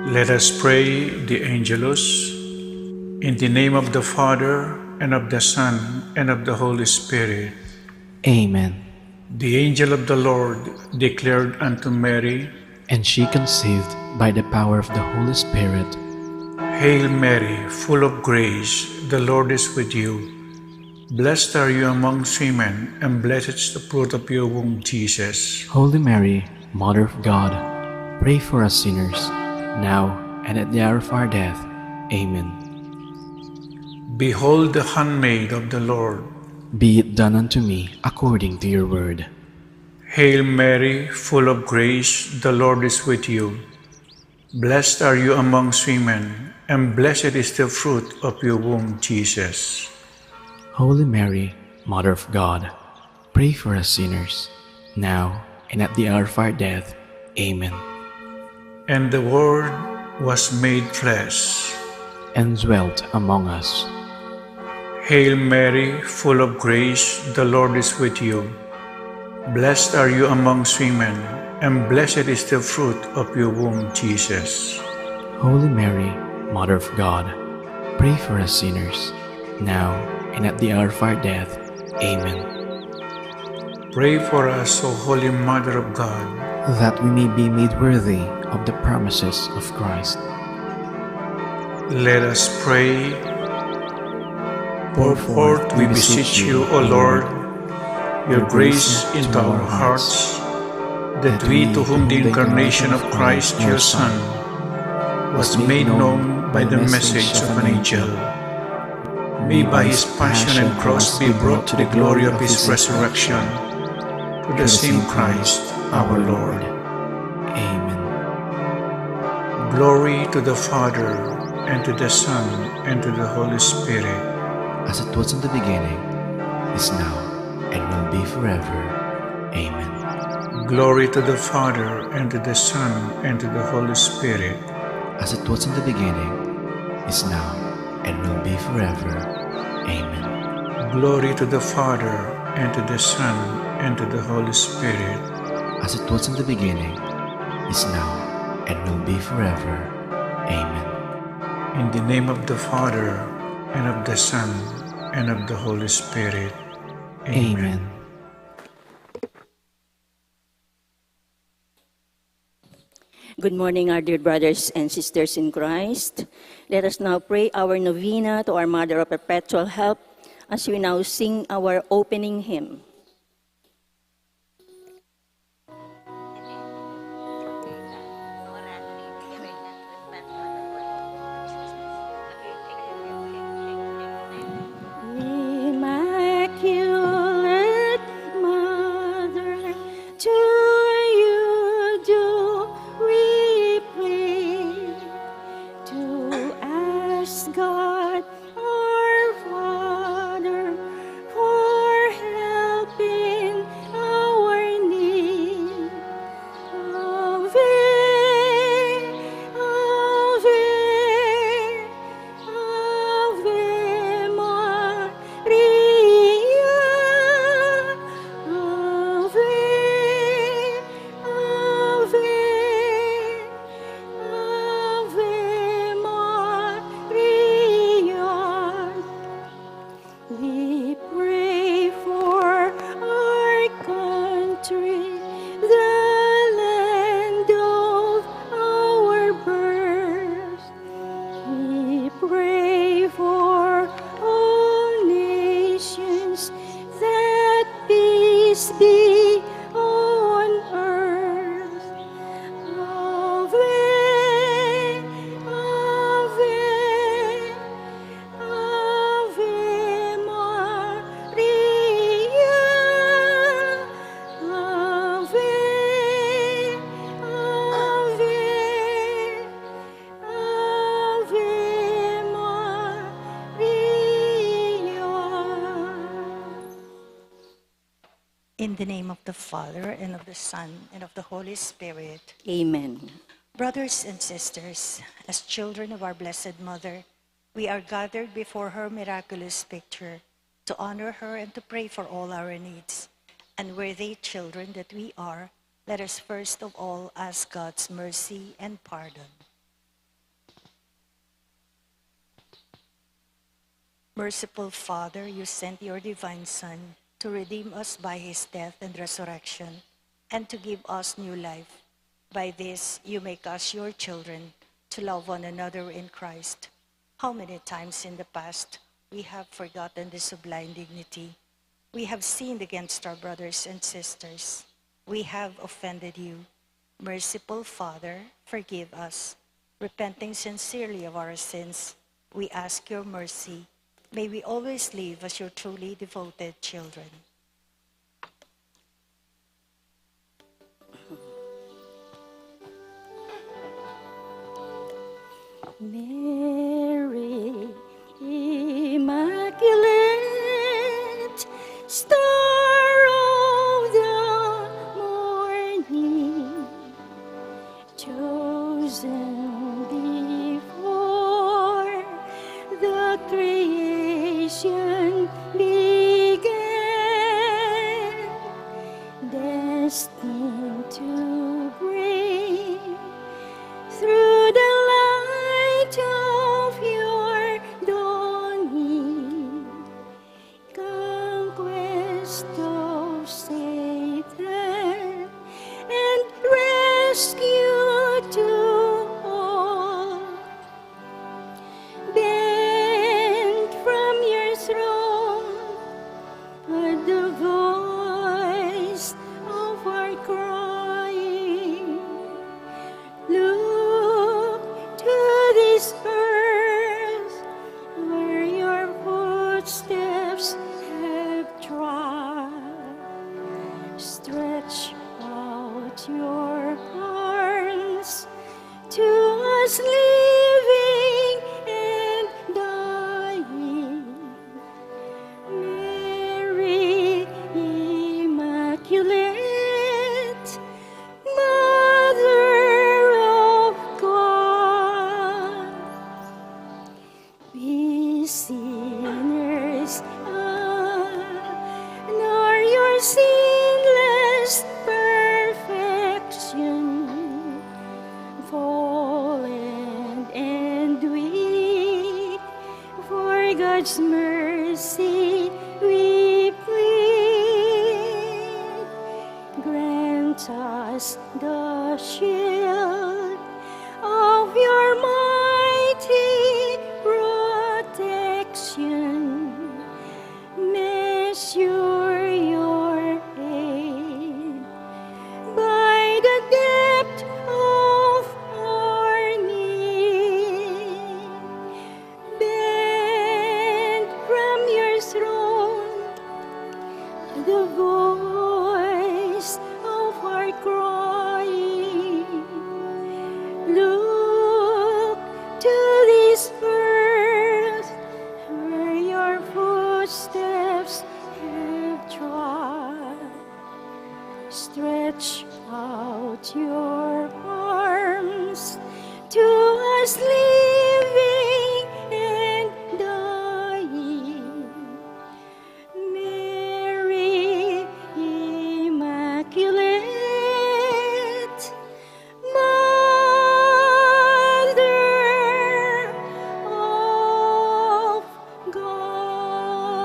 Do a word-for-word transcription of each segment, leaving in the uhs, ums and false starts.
Let us pray the Angelus. In the name of the Father, and of the Son, and of the Holy Spirit. Amen. The angel of the Lord declared unto Mary, and she conceived by the power of the Holy Spirit. Hail Mary, full of grace, the Lord is with you. Blessed are you amongst women, and blessed is the fruit of your womb, Jesus. Holy Mary, Mother of God, pray for us sinners, now and at the hour of our death. Amen. Behold the handmaid of the Lord. Be it done unto me according to your word. Hail Mary, full of grace, the Lord is with you. Blessed are you amongst women, and blessed is the fruit of your womb, Jesus. Holy Mary, Mother of God, pray for us sinners, now and at the hour of our death. Amen. And the Word was made flesh. And dwelt among us. Hail Mary, full of grace, the Lord is with you. Blessed are you amongst women, and blessed is the fruit of your womb, Jesus. Holy Mary, Mother of God, pray for us sinners, now and at the hour of our death. Amen. Pray for us, O Holy Mother of God. That we may be made worthy of the promises of Christ. Let us pray. Pour forth, we beseech you, O Lord, your grace into our hearts, that we, to whom the incarnation of Christ, your Son, was made known by the message of an angel, may by his passion and cross be brought to the glory of his resurrection, through the same Christ our Lord. Amen. Glory to the Father, and to the Son, and to the Holy Spirit. As it was in the beginning, is now, and will be forever. Amen. Glory to the Father, and to the Son, and to the Holy Spirit. As it was in the beginning, is now, and will be forever. Amen. Glory to the Father, and to the Son, and to the Holy Spirit. As it was in the beginning, is now, and will be forever. Amen. In the name of the Father, and of the Son, and of the Holy Spirit. Amen. Amen. Good morning, our dear brothers and sisters in Christ. Let us now pray our novena to our Mother of Perpetual Help as we now sing our opening hymn. Immaculate Mother, to you do we pray, to ask God our Father for help in our need. Ave, Ave, Ave Maria, Ave, Ave, Ave Maria. We pray for our country, the land of our birth. We pray for all nations, that peace be on earth. Ave, Ave, Ave Maria, Ave, Ave, Ave Maria. In the name of the Father, and of the Son, and of the Holy Spirit. Amen. Brothers and sisters, as children of our Blessed Mother, we are gathered before her miraculous picture to honor her and to pray for all our needs. And worthy children that we are, let us first of all ask God's mercy and pardon. Merciful Father, you sent your divine Son to redeem us by his death and resurrection, and to give us new life. By this, you make us your children, to love one another in Christ. How many times in the past we have forgotten this sublime dignity? We have sinned against our brothers and sisters. We have offended you. Merciful Father, forgive us. Repenting sincerely of our sins, we ask your mercy. May we always live as your truly devoted children. Mary Immaculate, Star of the Morning, chosen before the creation began, destined to bring through the light of your dawning, conquest of Satan and rescue to all. Bend from your throne at the voice of our crying. Look to this earth where your footsteps have trod. Stretch out your arms to us living and dying. Mary Immaculate, Mother of God, we sinners adore your sinless perfection, fallen and weak, for God's mercy we plead. Grant us the shield of your mighty protection. Measure your aid by the depth of our need. Bend from your throne the voice of our crying. Look to this earth where your footsteps have trod. Stretch out your arms to us living and dying. Mary Immaculate, Mother of God.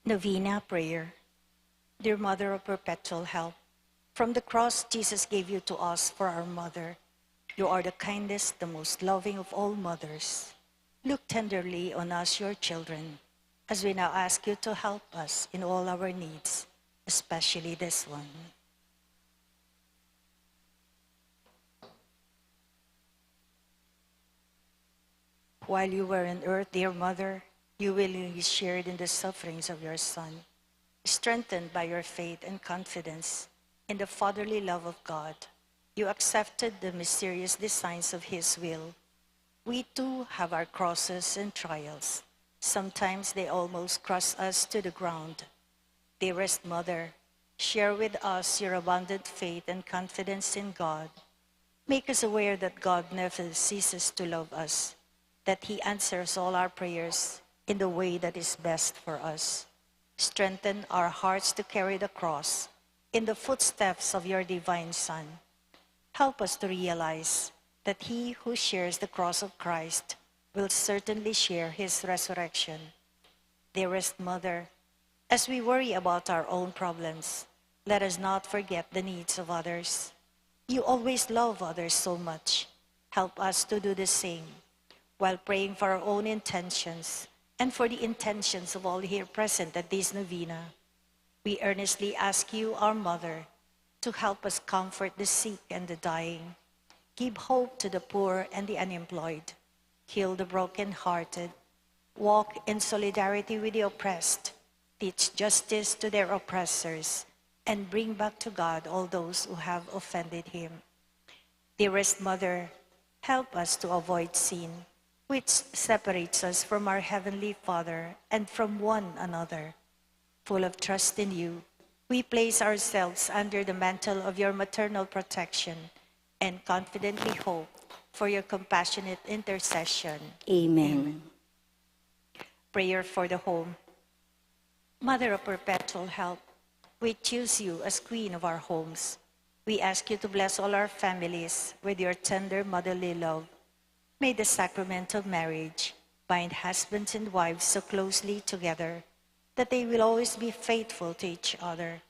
Novena prayer. Dear Mother of Perpetual Help, from the cross Jesus gave you to us for our mother. You are the kindest, the most loving of all mothers. Look tenderly on us, your children, as we now ask you to help us in all our needs, especially this one. While you were on earth, dear Mother, you willingly shared in the sufferings of your Son. Strengthened by your faith and confidence in the fatherly love of God, you accepted the mysterious designs of His will. We too have our crosses and trials. Sometimes they almost crush us to the ground. Dearest Mother, share with us your abundant faith and confidence in God. Make us aware that God never ceases to love us, that He answers all our prayers in the way that is best for us. Strengthen our hearts to carry the cross in the footsteps of your divine Son. Help us to realize that he who shares the cross of Christ will certainly share his resurrection. Dearest Mother, as we worry about our own problems, let us not forget the needs of others. You always love others so much. Help us to do the same while praying for our own intentions and for the intentions of all here present at this novena. We earnestly ask you, our Mother, to help us comfort the sick and the dying, give hope to the poor and the unemployed, heal the brokenhearted, walk in solidarity with the oppressed, teach justice to their oppressors, and bring back to God all those who have offended him. Dearest Mother, help us to avoid sin, which separates us from our Heavenly Father and from one another. Full of trust in you, we place ourselves under the mantle of your maternal protection and confidently hope for your compassionate intercession. Amen. Prayer for the home. Mother of perpetual help, we choose you as Queen of our homes. We ask you to bless all our families with your tender motherly love. May the sacrament of marriage bind husbands and wives so closely together that they will always be faithful to each other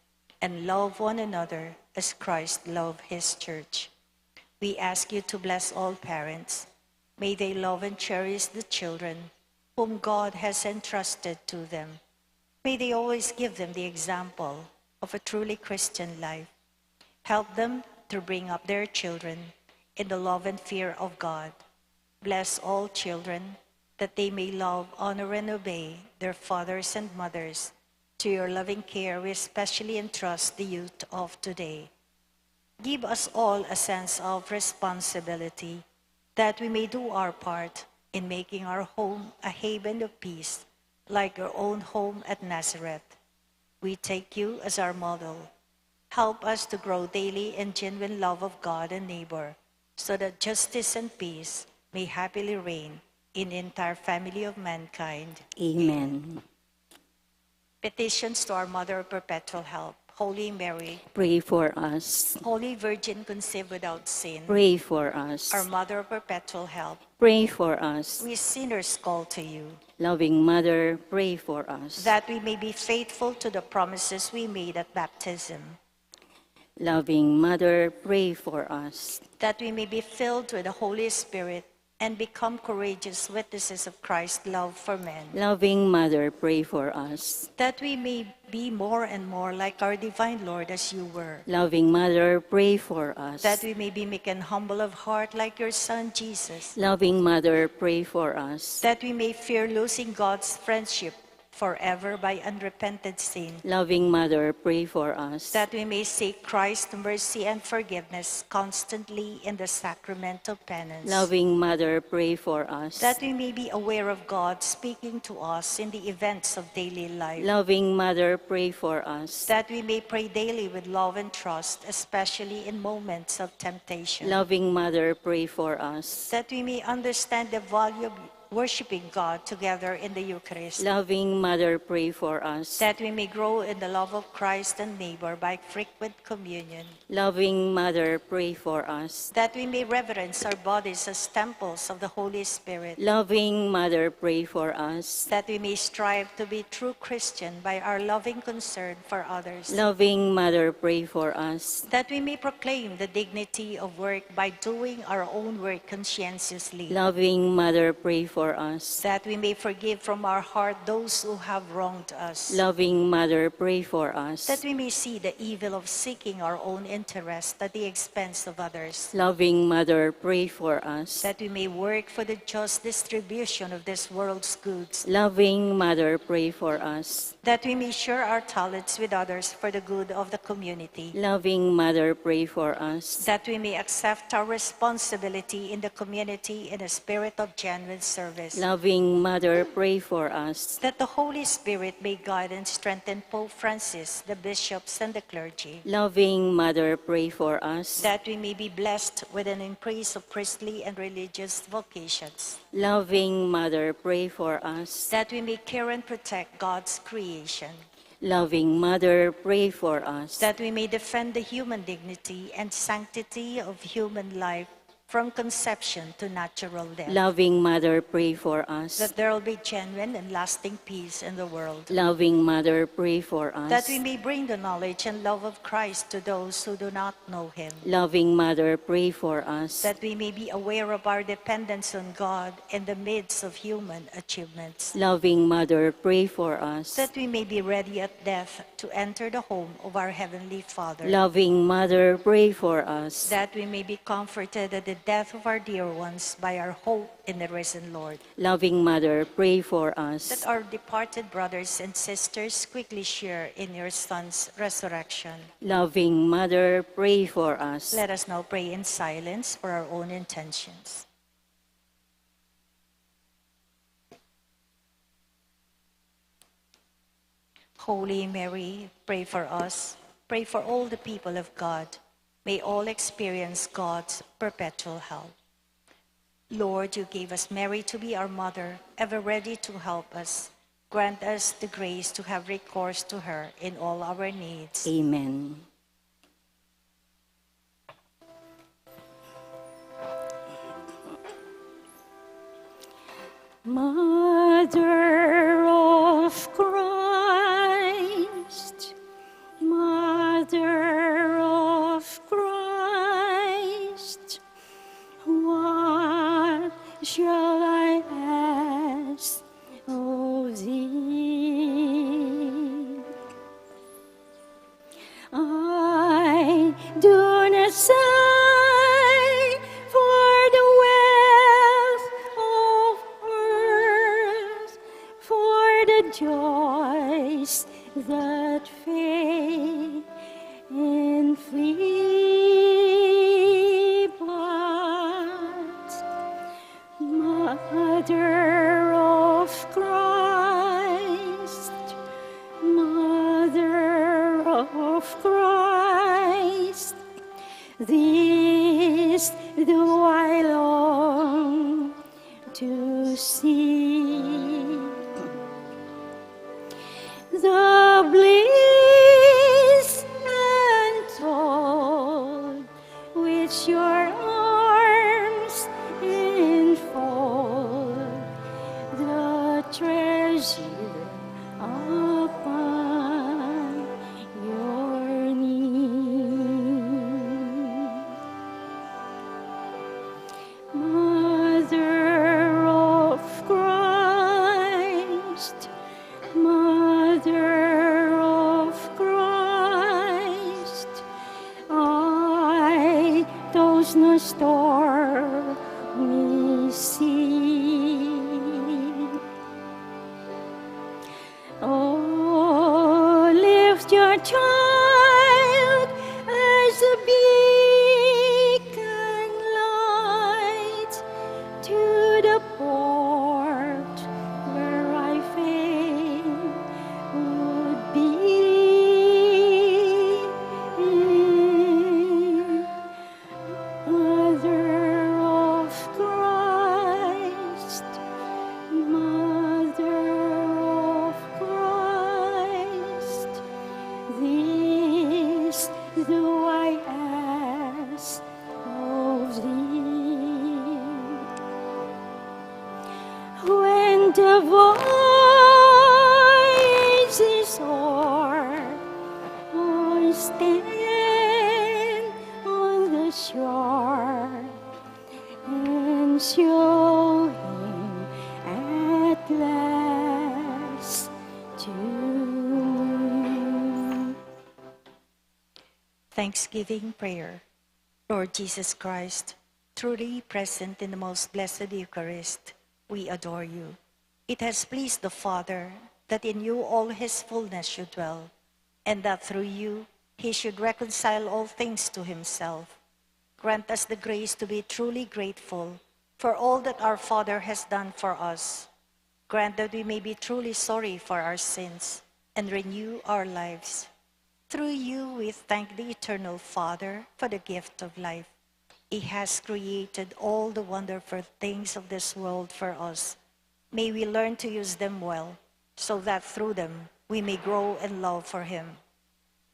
and love one another as Christ loved his church. We ask you to bless all parents. May they love and cherish the children whom God has entrusted to them. May they always give them the example of a truly Christian life. Help them to bring up their children in the love and fear of God. Bless all children that they may love, honor, and obey their fathers and mothers. To your loving care, we especially entrust the youth of today. Give us all a sense of responsibility that we may do our part in making our home a haven of peace, like your own home at Nazareth. We take you as our model. Help us to grow daily in genuine love of God and neighbor, so that justice and peace may happily reign in the entire family of mankind. Amen. Petitions to our Mother of Perpetual Help. Holy Mary, Pray for us. Holy Virgin conceived without sin, Pray for us. Our Mother of Perpetual Help, Pray for us. We sinners call to you. Loving Mother, pray for us. That we may be faithful to the promises we made at baptism. Loving Mother, pray for us. That we may be filled with the Holy Spirit and become courageous witnesses of Christ's love for men. Loving Mother, pray for us. That we may be more and more like our divine Lord as you were. Loving Mother, pray for us. That we may be meek and humble of heart like your Son Jesus. Loving Mother, pray for us. That we may fear losing God's friendship forever by unrepented sin. Loving Mother, pray for us. That we may seek Christ's mercy and forgiveness constantly in the sacrament of penance. Loving Mother, pray for us. That we may be aware of God speaking to us in the events of daily life. Loving Mother, pray for us. That we may pray daily with love and trust, especially in moments of temptation. Loving Mother, pray for us. That we may understand the value of worshiping God together in the Eucharist. Loving Mother, pray for us. That we may grow in the love of Christ and neighbor by frequent communion. Loving Mother, pray for us. That we may reverence our bodies as temples of the Holy Spirit. Loving Mother, pray for us. That we may strive to be true Christian by our loving concern for others. Loving Mother, pray for us. That we may proclaim the dignity of work by doing our own work conscientiously. Loving Mother, pray for us. That we may forgive from our heart those who have wronged us. Loving Mother, pray for us. That we may see the evil of seeking our own interest at the expense of others. Loving Mother, pray for us. That we may work for the just distribution of this world's goods. Loving Mother, pray for us. That we may share our talents with others for the good of the community. Loving Mother, pray for us. That we may accept our responsibility in the community in a spirit of genuine service. Loving Mother, pray for us. That the Holy Spirit may guide and strengthen Pope Francis, the bishops, and the clergy. Loving Mother, pray for us. That we may be blessed with an increase of priestly and religious vocations. Loving Mother, pray for us. That we may care and protect God's creation. Loving Mother, pray for us. That we may defend the human dignity and sanctity of human life from conception to natural death. Loving Mother, pray for us. That there will be genuine and lasting peace in the world. Loving Mother, pray for us. That we may bring the knowledge and love of Christ to those who do not know him. Loving Mother, pray for us. That we may be aware of our dependence on God in the midst of human achievements. Loving Mother, pray for us. That we may be ready at death to enter the home of our Heavenly Father. Loving Mother, pray for us. That we may be comforted at the death of our dear ones by our hope in the risen Lord. Loving Mother, pray for us. That our departed brothers and sisters quickly share in your Son's resurrection. Loving Mother, pray for us. Let us now pray in silence for our own intentions. Holy Mary, pray for us. Pray for all the people of God. May all experience God's perpetual help. Lord, you gave us Mary to be our mother, ever ready to help us. Grant us the grace to have recourse to her in all our needs. Amen. Mother of Christ, Mother of Christ, what shall I ask of thee? I do not sigh for the wealth of earth, for the joys that fade and flee but. Mother of Christ, Mother of Christ, this do I long to see. The bliss untold which your arms enfold, the treasure upon your knee. Mother of Christ, Mother of Christ, itus nostor misi. Oh, lift your child as a beacon light to the port where I fain would be. Mother of Christ, Mother of Christ, this do I ask of thee. When the voice is o'er, I stand on the shore and show him at last to me. Thanksgiving prayer. Lord Jesus Christ, truly present in the most blessed Eucharist, we adore you. It has pleased the Father that in you all his fullness should dwell, and that through you he should reconcile all things to himself. Grant us the grace to be truly grateful for all that our Father has done for us. Grant that we may be truly sorry for our sins and renew our lives. Through you, we thank the Eternal Father for the gift of life. He has created all the wonderful things of this world for us. May we learn to use them well, so that through them we may grow in love for Him.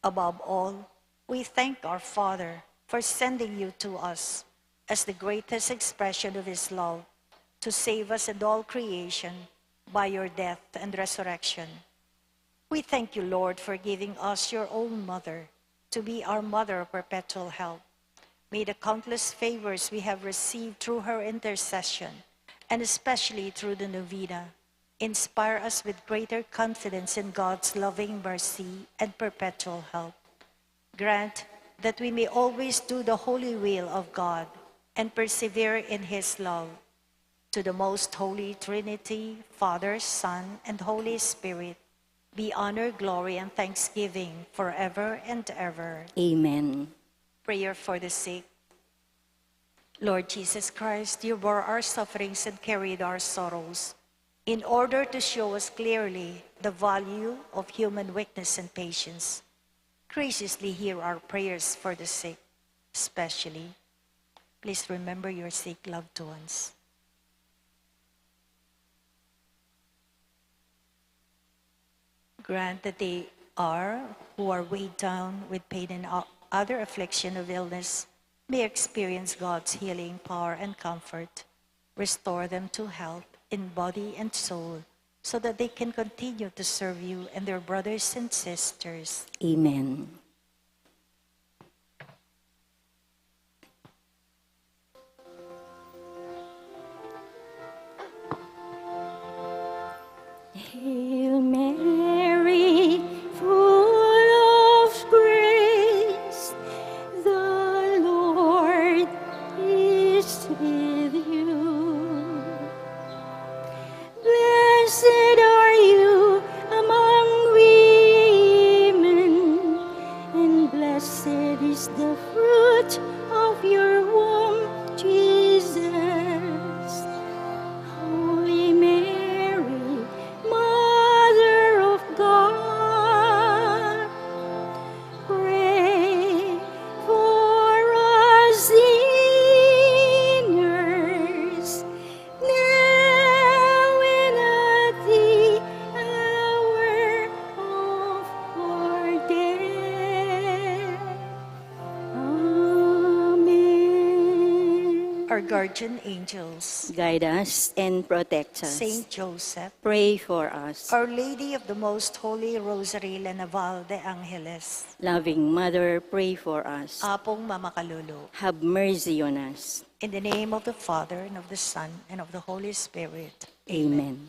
Above all, we thank our Father for sending you to us. as the greatest expression of his love to save us and all creation by your death and resurrection. We thank you, Lord, for giving us your own mother to be our mother of perpetual help. May the countless favors we have received through her intercession, and especially through the novena, inspire us with greater confidence in God's loving mercy and perpetual help. Grant that we may always do the holy will of God and persevere in his love. To the most holy Trinity, Father, Son, and Holy Spirit, be honor, glory, and thanksgiving forever and ever. Amen. Prayer for the sick. Lord Jesus Christ, you bore our sufferings and carried our sorrows in order to show us clearly the value of human weakness and patience. Graciously hear our prayers for the sick, especially. Please remember your sick loved ones. Grant that they are, who are weighed down with pain and o-, other affliction of illness, may experience God's healing power and comfort. Restore them to health in body and soul, so that they can continue to serve you and their brothers and sisters. Amen. Hail Mary, full of grace, the Lord is with you. Blessed are you among women, and blessed is the fruit of your womb, Jesus. Holy Mary, Mother of God, pray for us sinners, now and at the hour of our death. Amen. Our guardian angels, guide us and protect us. Saint Joseph, pray for us. Our Lady of the Most Holy Rosary, la Naval de Angeles, loving Mother, pray for us. Apung Mamakalulu, have mercy on us. In the name of the Father, and of the Son, and of the Holy Spirit. Amen. Amen.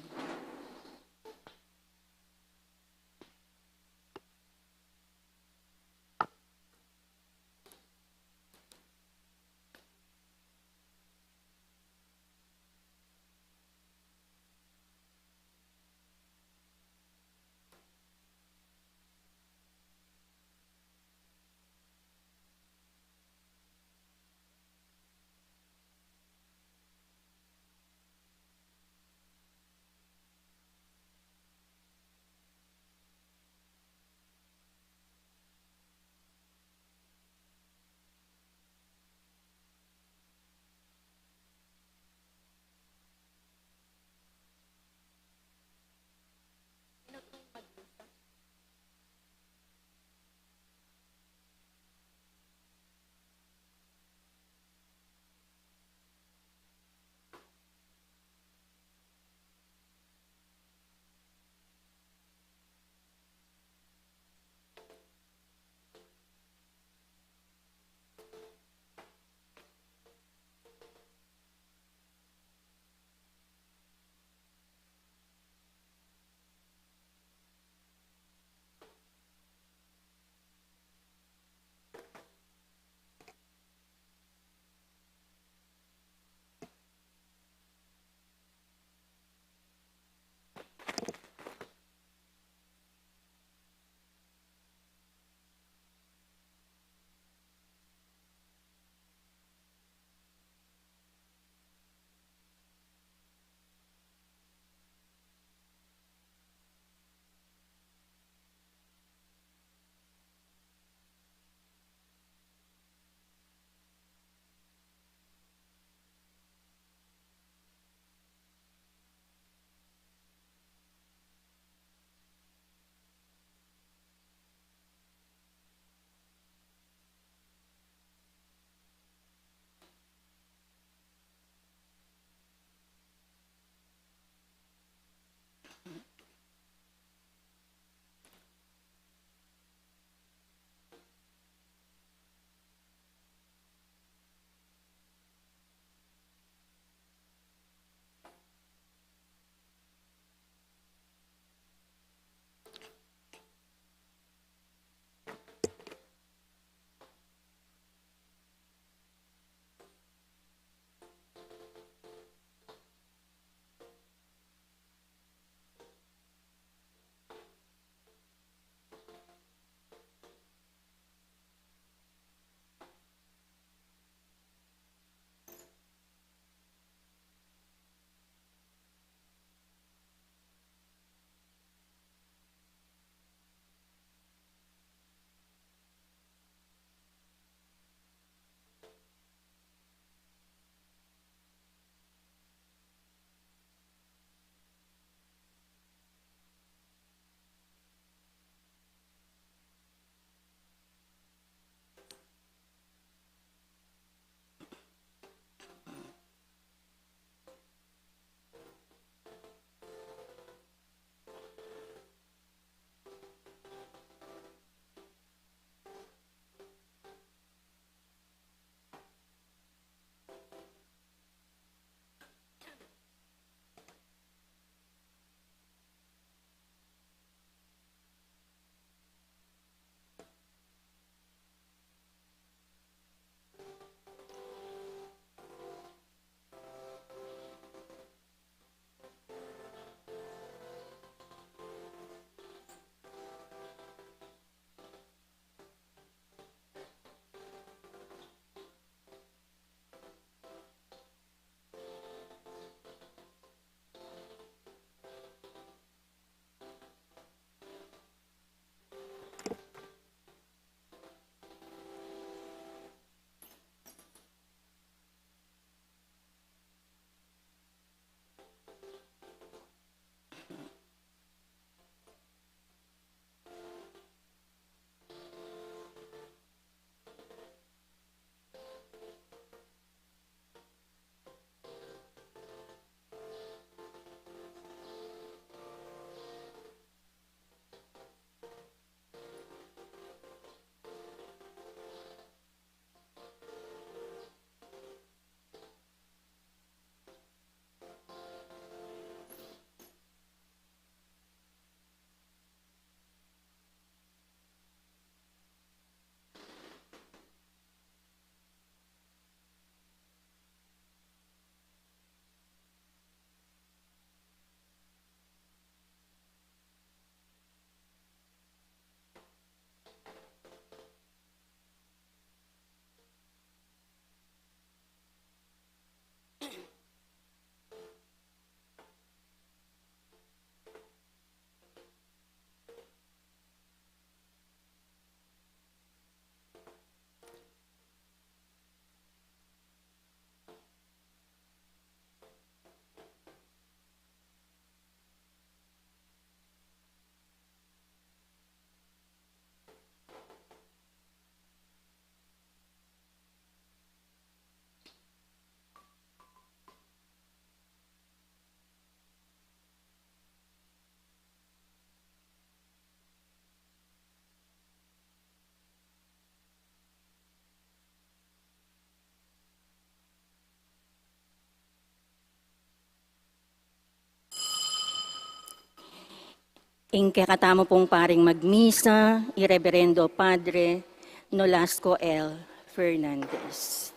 Ing kekatamu pung paring magmisa, i Reberendo Padre Nolasco L. Fernandez.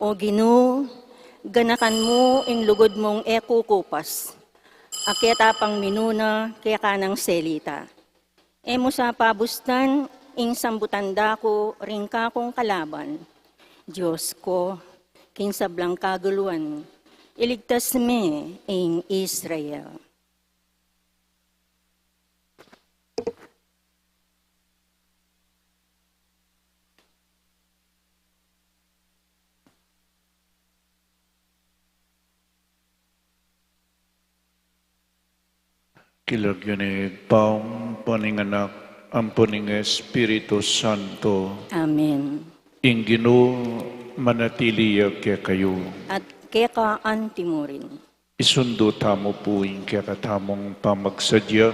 O Ginu, ganakan mu ing lugud mung e kukupas, a keta pang minuna keka nang selita. E mu sa pabustan ing sambutan da ku ring kakung kalaban. Dios ku, king sablang kaguluan, iligtas me ing Israel. King lagyu ning Ibpa, ampo ning Anak, ampo ning Espiritu Santo. Amen. Ing Ginu manatili ya kekayu. At keka antimurin. Isundu tamu pu ing kekatamung pamagsadya.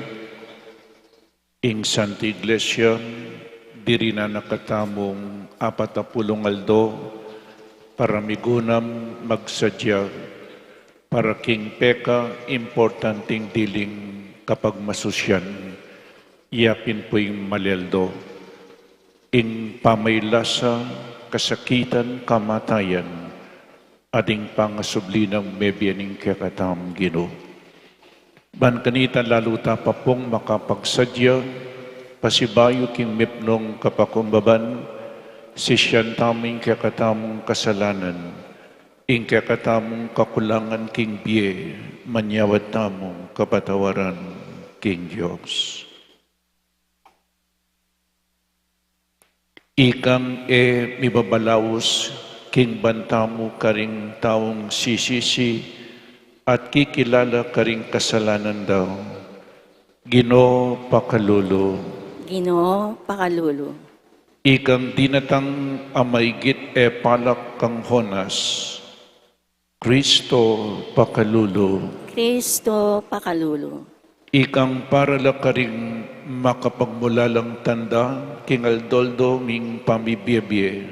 Ing Santa Iglesia, dirinan na katamung apat a pulung aldo para migunam magsadya para king peka importanting diling kapagmasusyan, yapin pu ing malialdo, ing pamailasa, kasakitan, kamatayan, at ing pangasubli nang mebie ning kekatamung Ginu. Ban kanita lalu ta pa pung makapagsadya, pasibayu king mipnung kapakumbaban, sisian tamu ing kekatamung kasalanan, ing kekatamung kakulangan king bie, manyawad tamung kapatawaran king Dios. Ikang e mibabalaus king ban tamu karing taung sisisi at kikilala karing kasalanan da. Ginu, pakalulu. Ginu, pakalulu. Ikang dinatang a maigit e palak kang Jonas. Kristo, pakalulu. Kristo, pakalulu. Ikang para la karing makapagmulalang tanda king aldo-aldo ming pamibie-bie.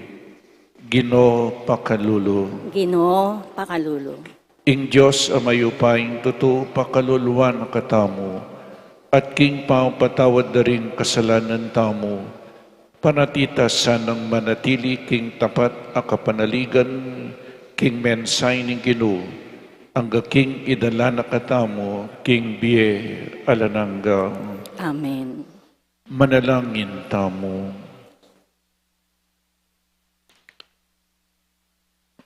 Ginu, pakalulu. Ginu, pakalulu. Ing Dios a mayupayang tutu, pakaluluan na katamu, at king pamapatawad da ring kasalanan tamu, panatita sanang manatili king tapat a kapanaligan king mensahe ning Ginu, angga king idala na katamu king bie alang angga. Amen. Manalangin tamu.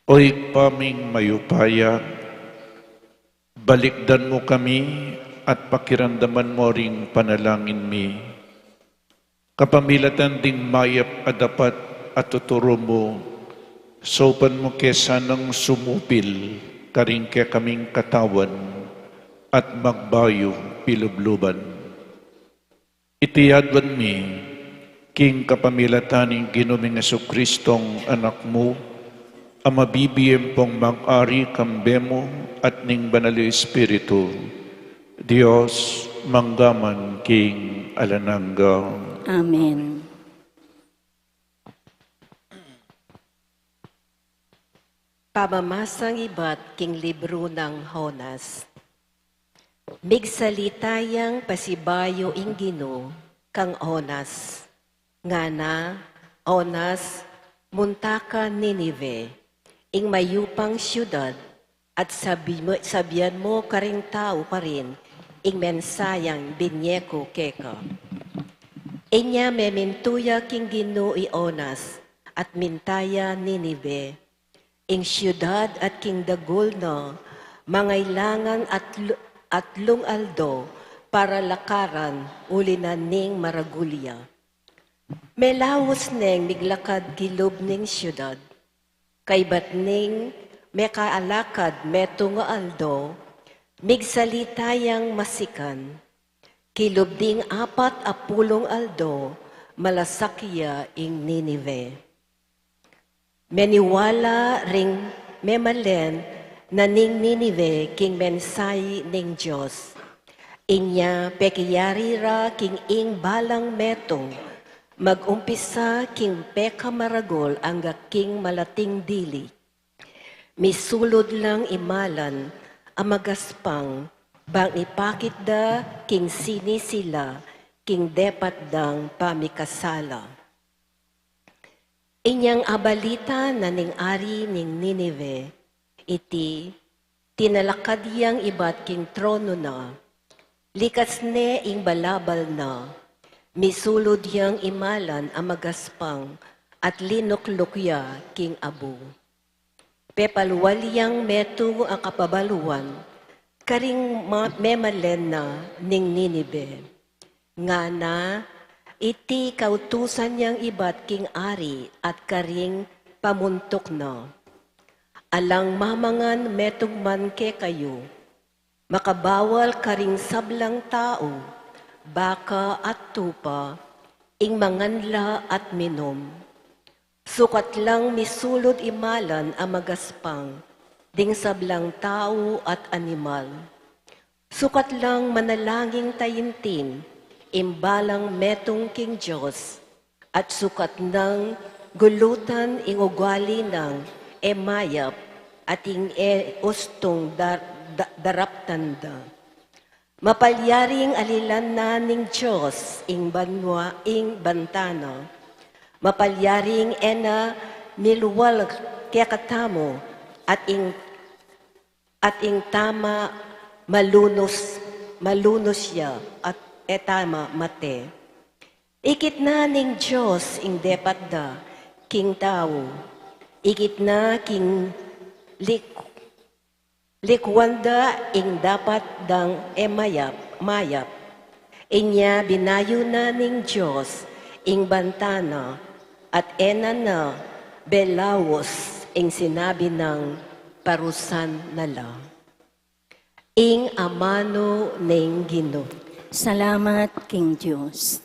O Ibpa ming mayupaya, balikdan mu kami at pakiramdaman mu ring panalangin mi. Kapamilatan ding mayap a dapat a tuturu mu, saupan mu ke sanang sumupil karing kekaming katawan at magbayu pilubluban. Iti aduan mi king kapamilatan ning Ginu ming Jesucristong Anak mu, a mabibie ampong mag-ari kambe mu at ning Banal a Espiritu, Dios, mangga man king alang angga. Amen. Pamamasang ibat king libru nang Jonas. Migsalita yang pasibayu ing Ginu kang Jonas. Ngana, Jonas, munta ka Ninive, ing mayupang siudad, at sabi mo, sabian mo karing tau karin ing mensaheng binie ku keka. Inya memintu ya king Ginu i Jonas, at minta ya Ninive, ing siudad at king dagul na, mangailangan atlu-, atlung aldo para lakaran uli na ning maragul ya. Melaus neng miglakad kilub ning siudad. Kaybat ning mekaalakad metung a aldo, migsalita yang masikan. Kilub ding apat a pulung aldo, malasak ya ing Ninive. Meniwala ring memalen na ning Ninive king mensahe ning Dios. Inya pekiyari ra king ing balang metung, mag-umpisa king pekamaragul angga king malating dili. Misulud lang imalan a magaspang, bang ipakit da king sinisi la king depat dang pamikasala. Inyang abalita na ning ari ning Ninive, iti, tinalakad yang ibat king trono na, likas ne ing balabal na, misulud yang imalan a magaspang at linukluk ya king abu. Pepalwal yang metung a kapabaluan karing ma-, memalen na ning Ninive. Ngana, iti kautusan yang ibat king ari at karing pamuntuk na. Alang mamangan metung man kekayu, makabawal karing sablang tau, baka at tupa, ing mangan la at minum. Sukat lang misulud imalan a magaspang ding sablang tau at animal. Sukat lang manalangin taimtim ing balang metung king Dios, at sukat nang gulutan ing ugali nang e mayap at ing e ustung dar-, da-, daraptan da. Mapalyaring alilan na ning Dios ing banua, ing banta na. Mapalyaring e na milwal kekatamu, at ing, at ing tama malunus, malunus ya, at e tama mate. Ikit na ning Dios ing depat da king tau. Ikit na king lik-, likuan da ing dapat dang e mayap, mayap. Inya binayu na ning Dios ing banta na, at e na na belaus ing sinabi nang parusan na la. Ing amanu ning Ginu. Salamat king Dios.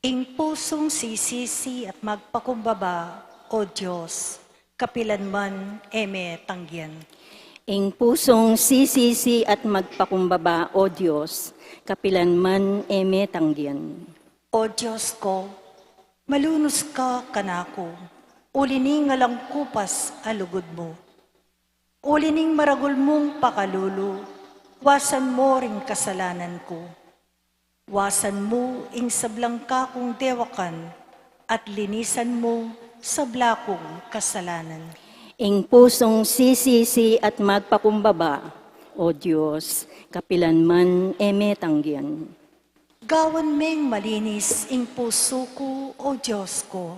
Ing pusung sisisi at magpakumbaba, O Dios, kapilan man e me tanggian. Ing pusung sisisi at magpakumbaba, O Dios, kapilan man e me tanggian. O Dios ko, malunus ka kanaku, uli ning alang kupas a lugud mu. Uli ning maragul mung pakalulu, wasan mu ring kasalanan ku. Wasan mu ing sablang kakung dewakan, at linisan mu sabla kung kasalanan. Ing pusung sisisi at magpakumbaba, O Dios, kapilan man e me tanggian. Gawan meng malinis ing pusu ku, O Dios ko.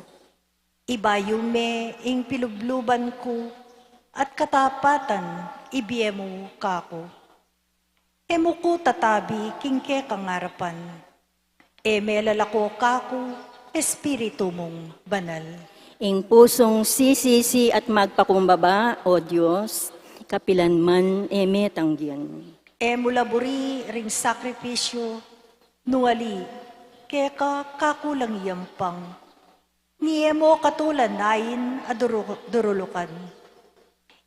Ibayu me ing pilubluban ku, at katapatan ibie mu kaku. E mu ku tatabi king kekang arapan. E me lalako kaku Espiritu mung Banal. Ing pusung sisisi at magpakumbaba, O Dios, kapilan man e me tanggian. E mu la buri ring sakripisyu, nung ali, keka kaku lang yampang. Ni e mu katulan ain a duru-, durulukan.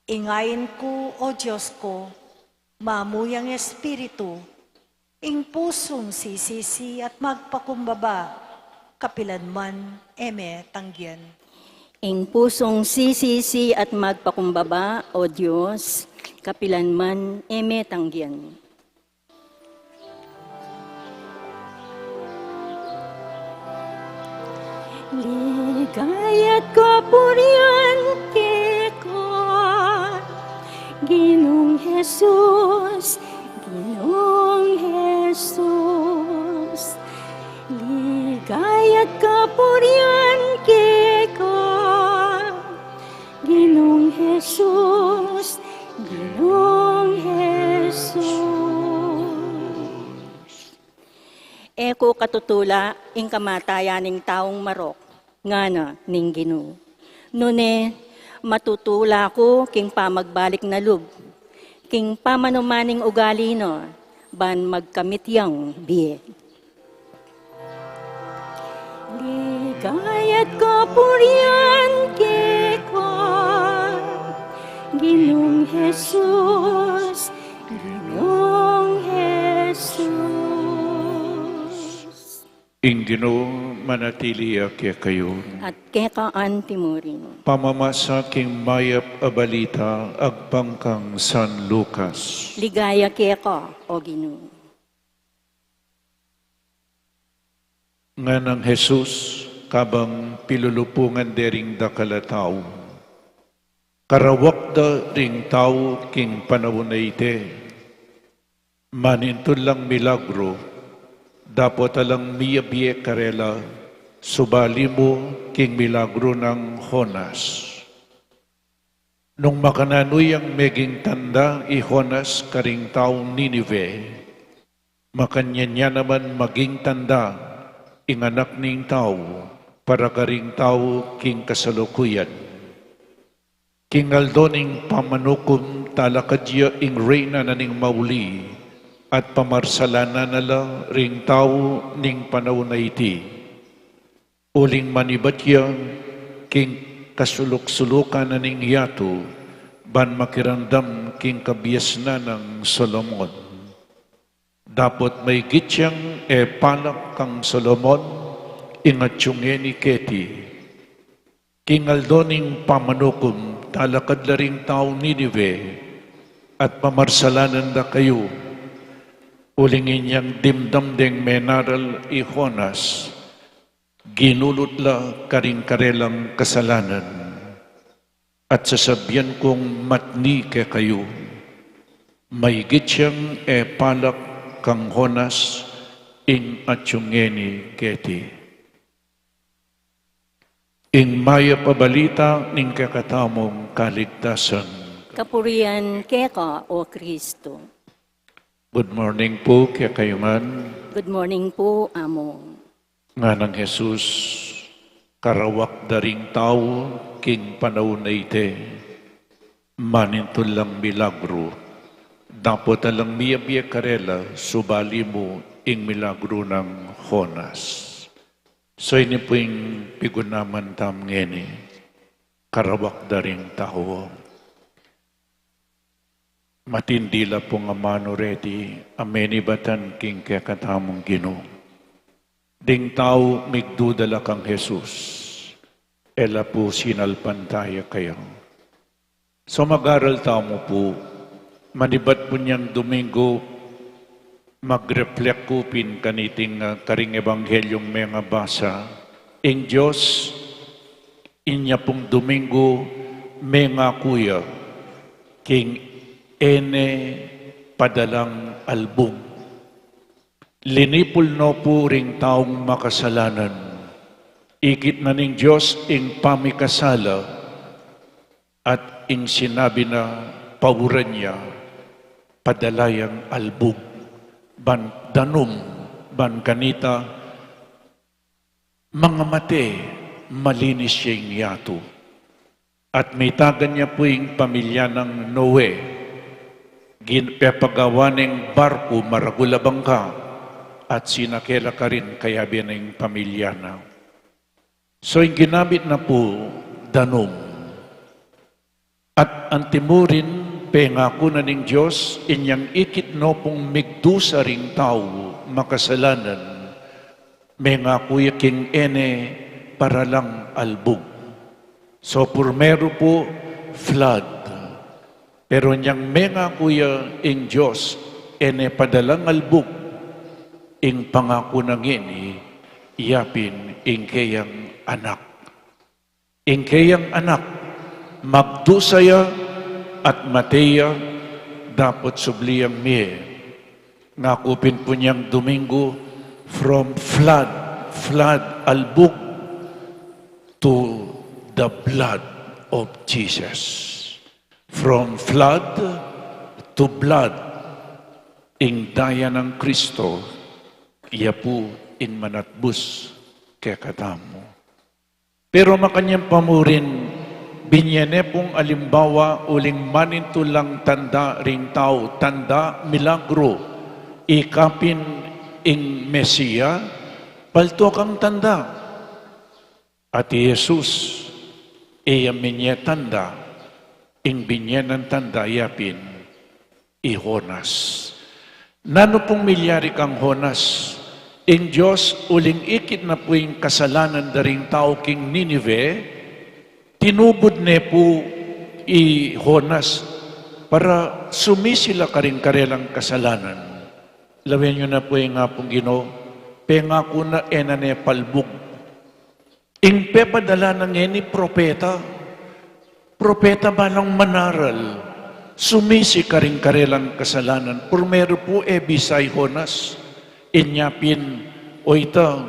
Ing ain ku, O Dios ko, mamuyang Espiritu, ing pusung sisisi at magpakumbaba, kapilan man e me tanggian. Ing pusung sisisi at magpakumbaba, O Dios, kapilan man e me tanggian. Ligaya't kapurian keka, Ginung Jesus, Ginung Jesus. Ligaya't kapurian keka, Ginung Jesus, Ginung Jesus. E ku katutula ing kamatayan ning taung marok, ngana ning Ginu. Nune, matutula ku king pamagbalik na lub, king pamanumaning ugali na, ban magkamit yang bie. Ligaya't kapurian keka, Ginung Jesus, Ginung Jesus. Ing Ginu manatili ya kekayu. At keka antimurin. Pamamasa king mayap a balita agpang kang San Lucas. Ligaya keka, O Ginu. Nganang Jesus, kabang pilulupungan de ring dakal a tau, karawak da ring tau king panaun a iti. Manintul lang milagru, dapot alang miyabie karela, subali mu king milagru nang Jonas. Nung makananu yang meging tanda i Jonas karing taung Ninive, makanyan ya naman maging tanda ing Anak ning Tau para karing tau king kasalukuyan. King aldo ning pamanukum, talakad ya ing Reyna na ning mauli, at pamarsalanan na la ring tau ning panaun a iti. Uling manibat ya king kasuluk-sulukan na ning yatu, ban makiramdam king kabiasnan nang Solomon. Dapot maigit yang e palak kang Solomon ing atyu ngeni keti. King aldo ning pamanukum, talakad la ring taung Ninive, at pamarsalanan da kayu. Uling inyang dimdam deng menaral i Jonas, ginulut la karing karelang kasalanan. At sasabian kung matni kekayu, maigit yang e palak kang Jonas ing atyu ngeni keti. Ing mayap a balita ning kekatamung kaligtasan. Kapurian keka, O Kristo. Good morning pu kekayu ngan. Good morning pu, Among. Nganang Jesus, karawak da ring tau king panaun a iti, manintul lang milagru, dapot alang miyabie karela, subali mu ing milagru nang Jonas. So ini pu ing pigunaman tamu ngeni, karawak da ring tau. Matindi la pung amanu reti a menibatan king kekatamung Ginu. Ding tau migduda la kang Jesus, e la pu sinalpantaya kaya. So mag-aral tamu pu, manibat pu nyang Domingo, mag-reflect ku pin kaniting, ah, karing Ebanghelyung mengabasa, ing Dios, inya pung Domingo, mengaku ya king e ne padalang albung. Linipul no pu ring taung makasalanan. Ikit na ning Dios ing pamikasala, at ing sinabi na pauran ya, padala yang albung, ban danum, ban kanita, mangamate, malinis ya ing yatu. At mitagan ya pu ing pamilya nang Noe. Gin-, pepagawa neng barku, maragul a bangka, at sinake la karin kayabe neng pamilya na. So, ing ginamit na pu, danum. At antimurin, pengaku na ning Dios, inyang ikit no pung migdusa ring tau makasalanan, mengaku ya king e ne paralang albug. So, purmeru pu, flood. Pero inyang mengaku ya ing Dios, e ne padalang albug, ing pangaku na ngeni, yapin ing keyang anak. Ing keyang anak, magdusa ya at mate ya, dapot subli yang mie. Ngaku pin pu nyang Domingo, from flood, flood, albug, to the blood of Jesus. From flood to blood, ing daya nang Kristo, iya pu ing manatbus kekatamu. Pero makanyan pa murin, binye ne pung alimbawa uling manintulang tanda ring tau, tanda, milagro, ikapin ing Mesia, palto kang tanda. At i Jesus, e ya minye tanda, ing binye nang tanda yapin, i Jonas. Nanu pung milyari kang Jonas? Ing Dios, uling ikit na pu ing kasalanan da ring tau king Ninive, tinubud ne pu i Jonas para sumisi la karing karelang kasalanan. Lawen yu na pu ing Apung Ginu, pengaku na e na ne palbug. Ing pepadala na ngeni propeta, propeta balang manaral, sumisi karing karelang kasalanan. Purmeru pu e bisa i Jonas, inya pin, o ita,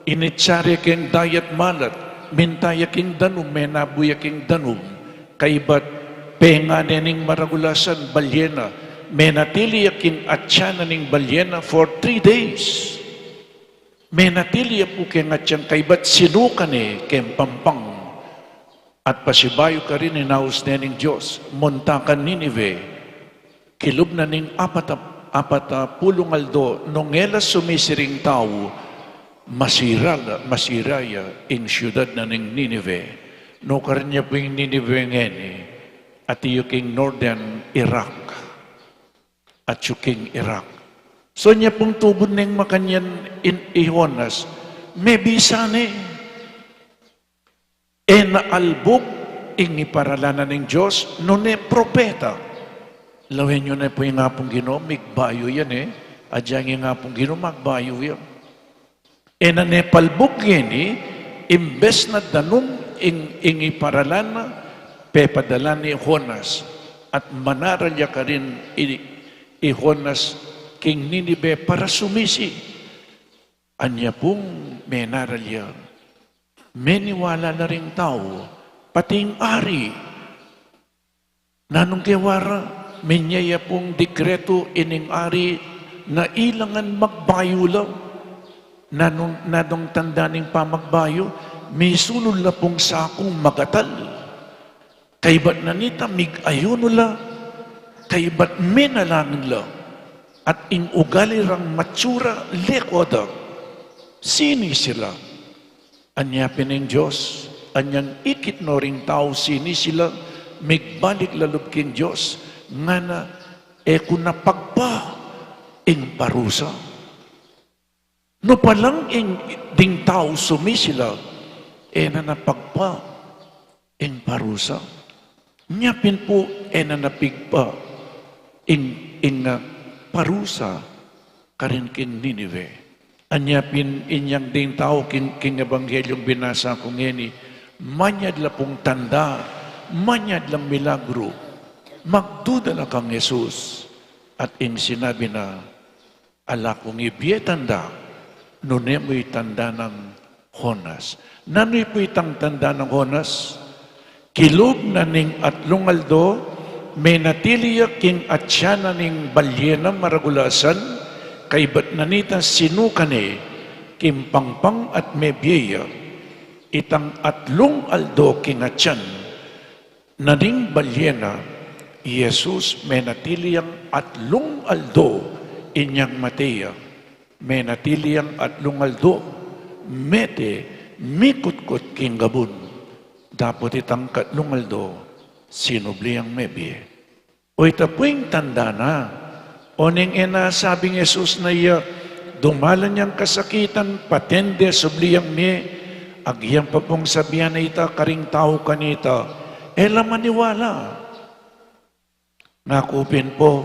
initsa re keng dayat malat, minta ya king danum, menabu ya king danum, kaybat penga ne ning maragul a san, balyena, menatili ya king atyan na ning balyena for three days. Menatili ya pu keng atyan kaybat sinuka ne keng pampang. At pasibayu karin inaus ne ning Dios, munta ka Ninive, kilub na ning apat a, apat a pulung aldo, nung e la sumisi ring tau, masira la, masira ya ing siudad na ning Ninive. Nukarin ya pu ing Ninive ngeni, atiu king northern Iraq. Atiu king Iraq. So, inya pung tubud neng makanyan i, i Jonas, mebisa ne. E na albug ing iparalan na ning Dios, nune propeta. Lawen yu na pu ing Apung Ginu, migbayu ya ne, agyang ing Apung Ginu, magbayu ya. E na ne palbug ngeni, imbes na danum ing, ing iparalan na, pepadala ne i Jonas, at manaral ya karin i, i Jonas king Ninive para sumisi. Anya pung menaral ya, meniwala la ring tau, pati ing ari. Nanung kewara, minya ya pung dekretu ining ari na ilangan magbayu la. Nanung, nanung tanda ning pamagbayu, misulul la pung sakung magatal. Kaybat na nita, mig-ayunu la, kaybat menalangin la, at ing ugali rang matsura, leko da. Sinisi la. Anya pin ing Dios, anyang ikit no ring tau sinisi la, migbalik la lub king Dios, ngana, e ku na pagpa ing parusa. Nu palang ing ding tau sumisi la, e na na pagpa ing parusa. Nya pin pu, e na na pigpa ing, ing, ah, parusa karin king Ninive. Anya pin inyang ding tau king, king ebanghelyu binasa ku ngeni, manyad la pung tanda, manyad lang milagru, magduda la kang Jesus, at ing sinabi na, ala kung ibie tanda, nune mu itanda nang Jonas. Nanu pu itang tanda nang Jonas? Kilub na ning atlung aldo, menatili ya king atyan na ning balyena maragul a san, kaybat na nita sinuka ne king pangpang at mebie ya. Itang atlung aldo king atyan na ning balyena, i Jesus menatili yang atlung aldo inyang mate ya. Menatili yang atlung aldo, mete, mikutkut king gabun. Dapot itang katlung aldo, sinubli yang mebie. O ita pu ing tanda na. Oneng e na sabing Jesus na iya, dumalan yang kasakitan, patende subli yang mie, agyang pa pung sabian na ita karing tau kanita, e la maniwala. Ngaku pin pu,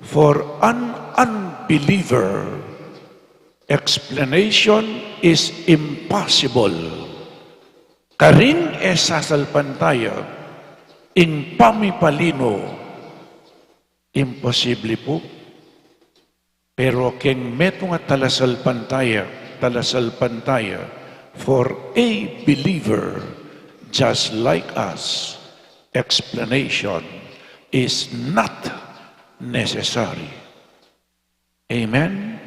for an unbeliever, explanation is impossible. Karing e sasalpantaya ing pamipalino, imposible pu. Pero keng metung a talasalpantaya, talasalpantaya, for a believer just like us, explanation is not necessary. Amen?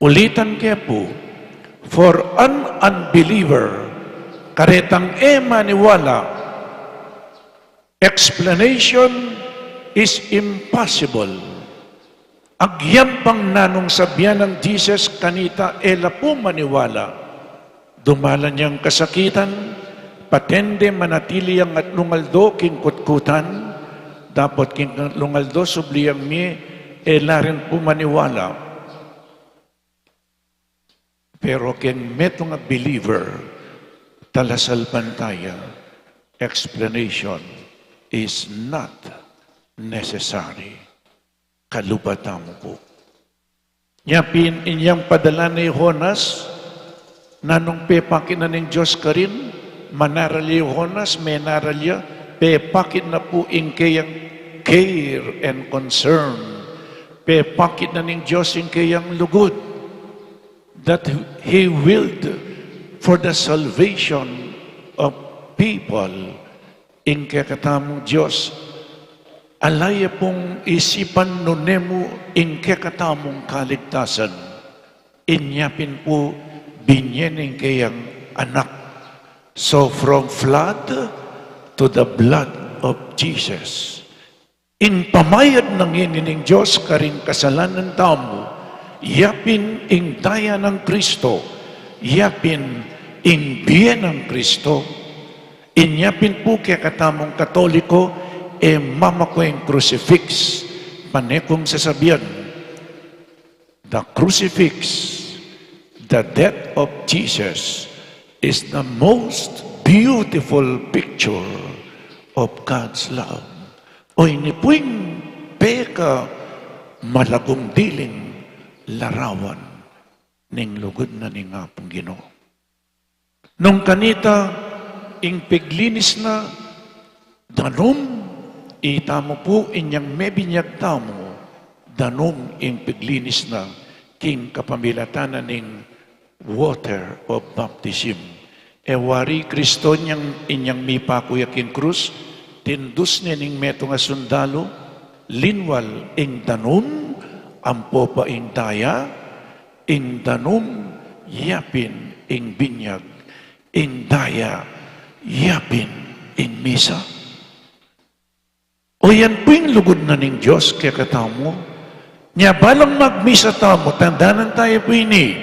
Ulitan ke pu, for an unbeliever, karetang e maniwala, explanation is impossible. Agyang pang nanung sabian nang Jesus kanita, e la pu maniwala. Dumalan yang kasakitan, patende manatili yang atlung aldo king kutkutan, dapot king atlung aldo subli yang mie, e la rin pu maniwala. Pero keng metung a believer, talasalpantaya, explanation is not necessary. Kalupa tamu pu. Nya pin inyang padala ne i Jonas, nanung pepakit na ning Dios karin? Manaral ya i Jonas? Menaral ya. Pepakit na pu ing keyang care and concern. Pepakit na ning Dios ing keyang lugud, that He willed for the salvation of people. Ing kekatamung Dios, ala ya pung isipan nune mu ing kekatamung kaligtasan. Inya pin pu binye ne ing keyang Anak. So from flood to the blood of Jesus. Ing pamayad na ngeni ning Dios karing kasalanan tamu, ya pin ing daya nang Kristo, ya pin ing bie nang Kristo. Inya pin pu kekatamung Katoliko, e mamaku ing crucifix, pane kung sasabian. The crucifix, the death of Jesus, is the most beautiful picture of God's love. O ini pu ing peka malagung diling larawan ning lugud na ning Apung Ginu. Nung kanita, ing piglinis na, danum, itamu pu inyang mebinyag tamu, danum ing piglinis na, king kapamilatan na ning water of baptism. E wari Kristo inyang, inyang mipaku ya king krus, tindus ne ning metung a sundalu, linwal ing danum, ampo pa ing daya, ing danum, ya pin ing binyag, ing daya, ya pin ing misa. O yan pu ing lugud na ning Dios kekatamu. Nya balang magmisa tamu, tandanan tayu pu ini.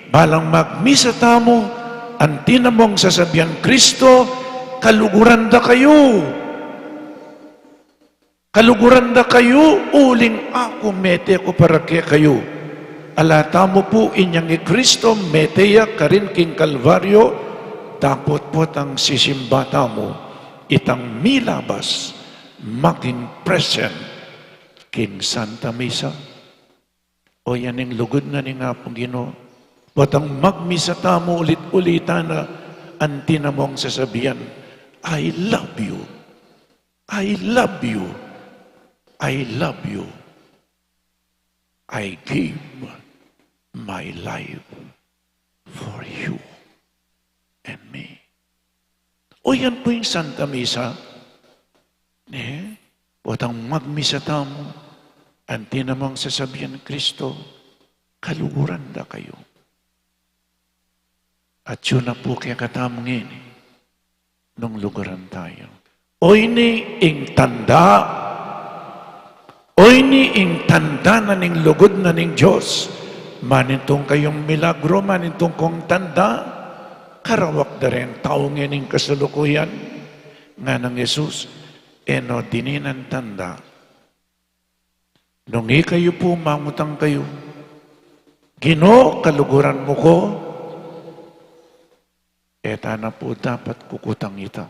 Balang magmisa tamu, anti na mung sasabian Kristo, kaluguran da kayu. Kaluguran da kayu, uling aku mete ku para kekayu. Ala tamu pu inyang i Kristo mete ya karin king Kalbaryo, dapot potang sisimba tamu, itang milabas, maging present king Santa Misa. O yan ing lugud na ning Apung Ginu. Potang magmisa tamu ulit-ulitan na, anti na mung sasabian, "I love you. I love you. I love you. I give my life for you and me." O yan pu ing Santa Misa. Ne? Potang magmisa tamu, anti na mung sasabian Kristo, kaluguran da kayu. Atyu na pu kekatamu ngeni, nung luguran tayu. O ini ing tanda. O ini ing tanda na ning lugud na ning Dios. Manintung kayung milagro, manintung kung tanda. Karawak da ring tau ngening kasalukuyan. Nganang Jesus, e no dininan tanda. Nung ikayu pu mangutang kayu, "Ginu, kaluguran mu ku?" E tana pu dapat kukutang ita.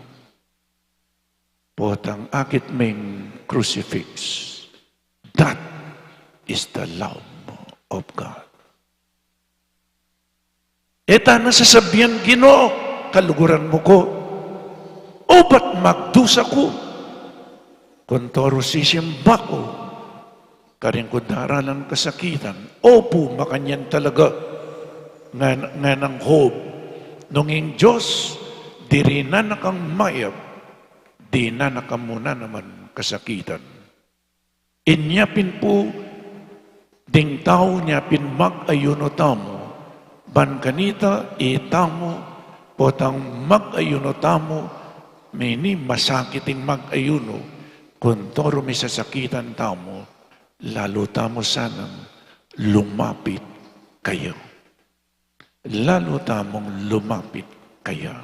Potang akit meng crucifix. That is the love of God. E tana sasabian, "Ginu, kaluguran mu ku? Obat magdusa ku?" Kuntoru sisimba ku karing ku daralan kasakitan. Opu, makanyan talaga. Ngan-, nganang Job, nung ing Dios dirinan na kang mayap, dinan na ka mu na naman kasakitan. Inya pin pu, ding tau nya pin mag-ayuno tamu, ban kanita itamu, potang mag-ayuno tamu, mini masakit ing mag-ayuno, kuntoru misasakitan tamu, lalu tamu sanang lumapit kaya. Lalu tamung lumapit kaya.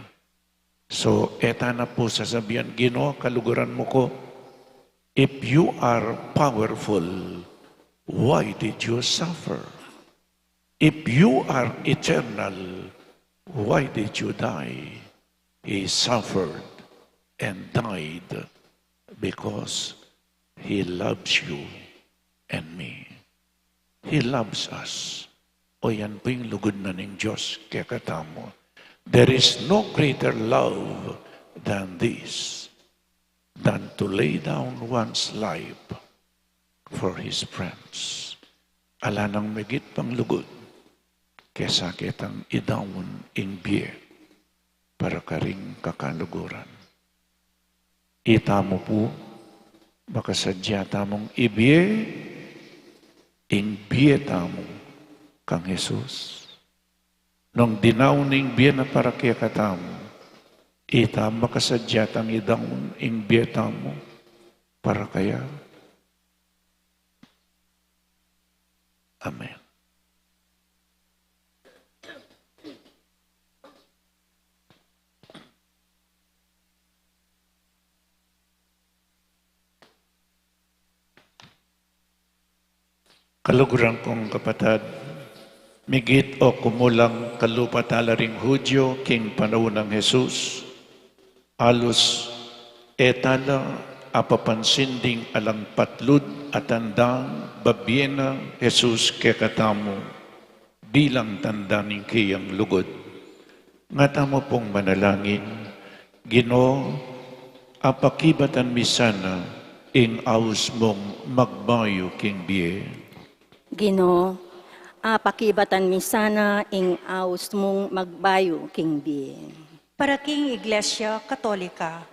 So, e tana pu sasabian, "Ginu, kaluguran mu ku?" If you are powerful, why did you suffer? If you are eternal, why did you die? He suffered and died because He loves you and me. He loves us. O, yan pu ing lugud na ning Dios kekatamu. There is no greater love than this, than to lay down one's life for his friends. Ala nang migit pang lugud kesa ketang idaun ing bie para karing kakaluguran. Itamu pu, makasadya tamung ibie ing bie tamu kang Jesus. Nung dinaun ne ing bie na para kekatamu, ita makasadya tang idaun ing bie tamu para kaya. Amen. Kaluguran kung kapatad, migit o kumulang kalupa tala ring Hudyo king panaun nang Jesus, alus e tala apapansin ding alang patlud a tandang babie nang Jesus kekatamu bilang tanda ning keyang lugud. Nga tamu pung manalangin, Ginu, apakibatan mi sana ing aus mung magbayu king bie. Ginu, apakibatan mi sana ing aus mung magbayu king bie. Para king Iglesia Katolika,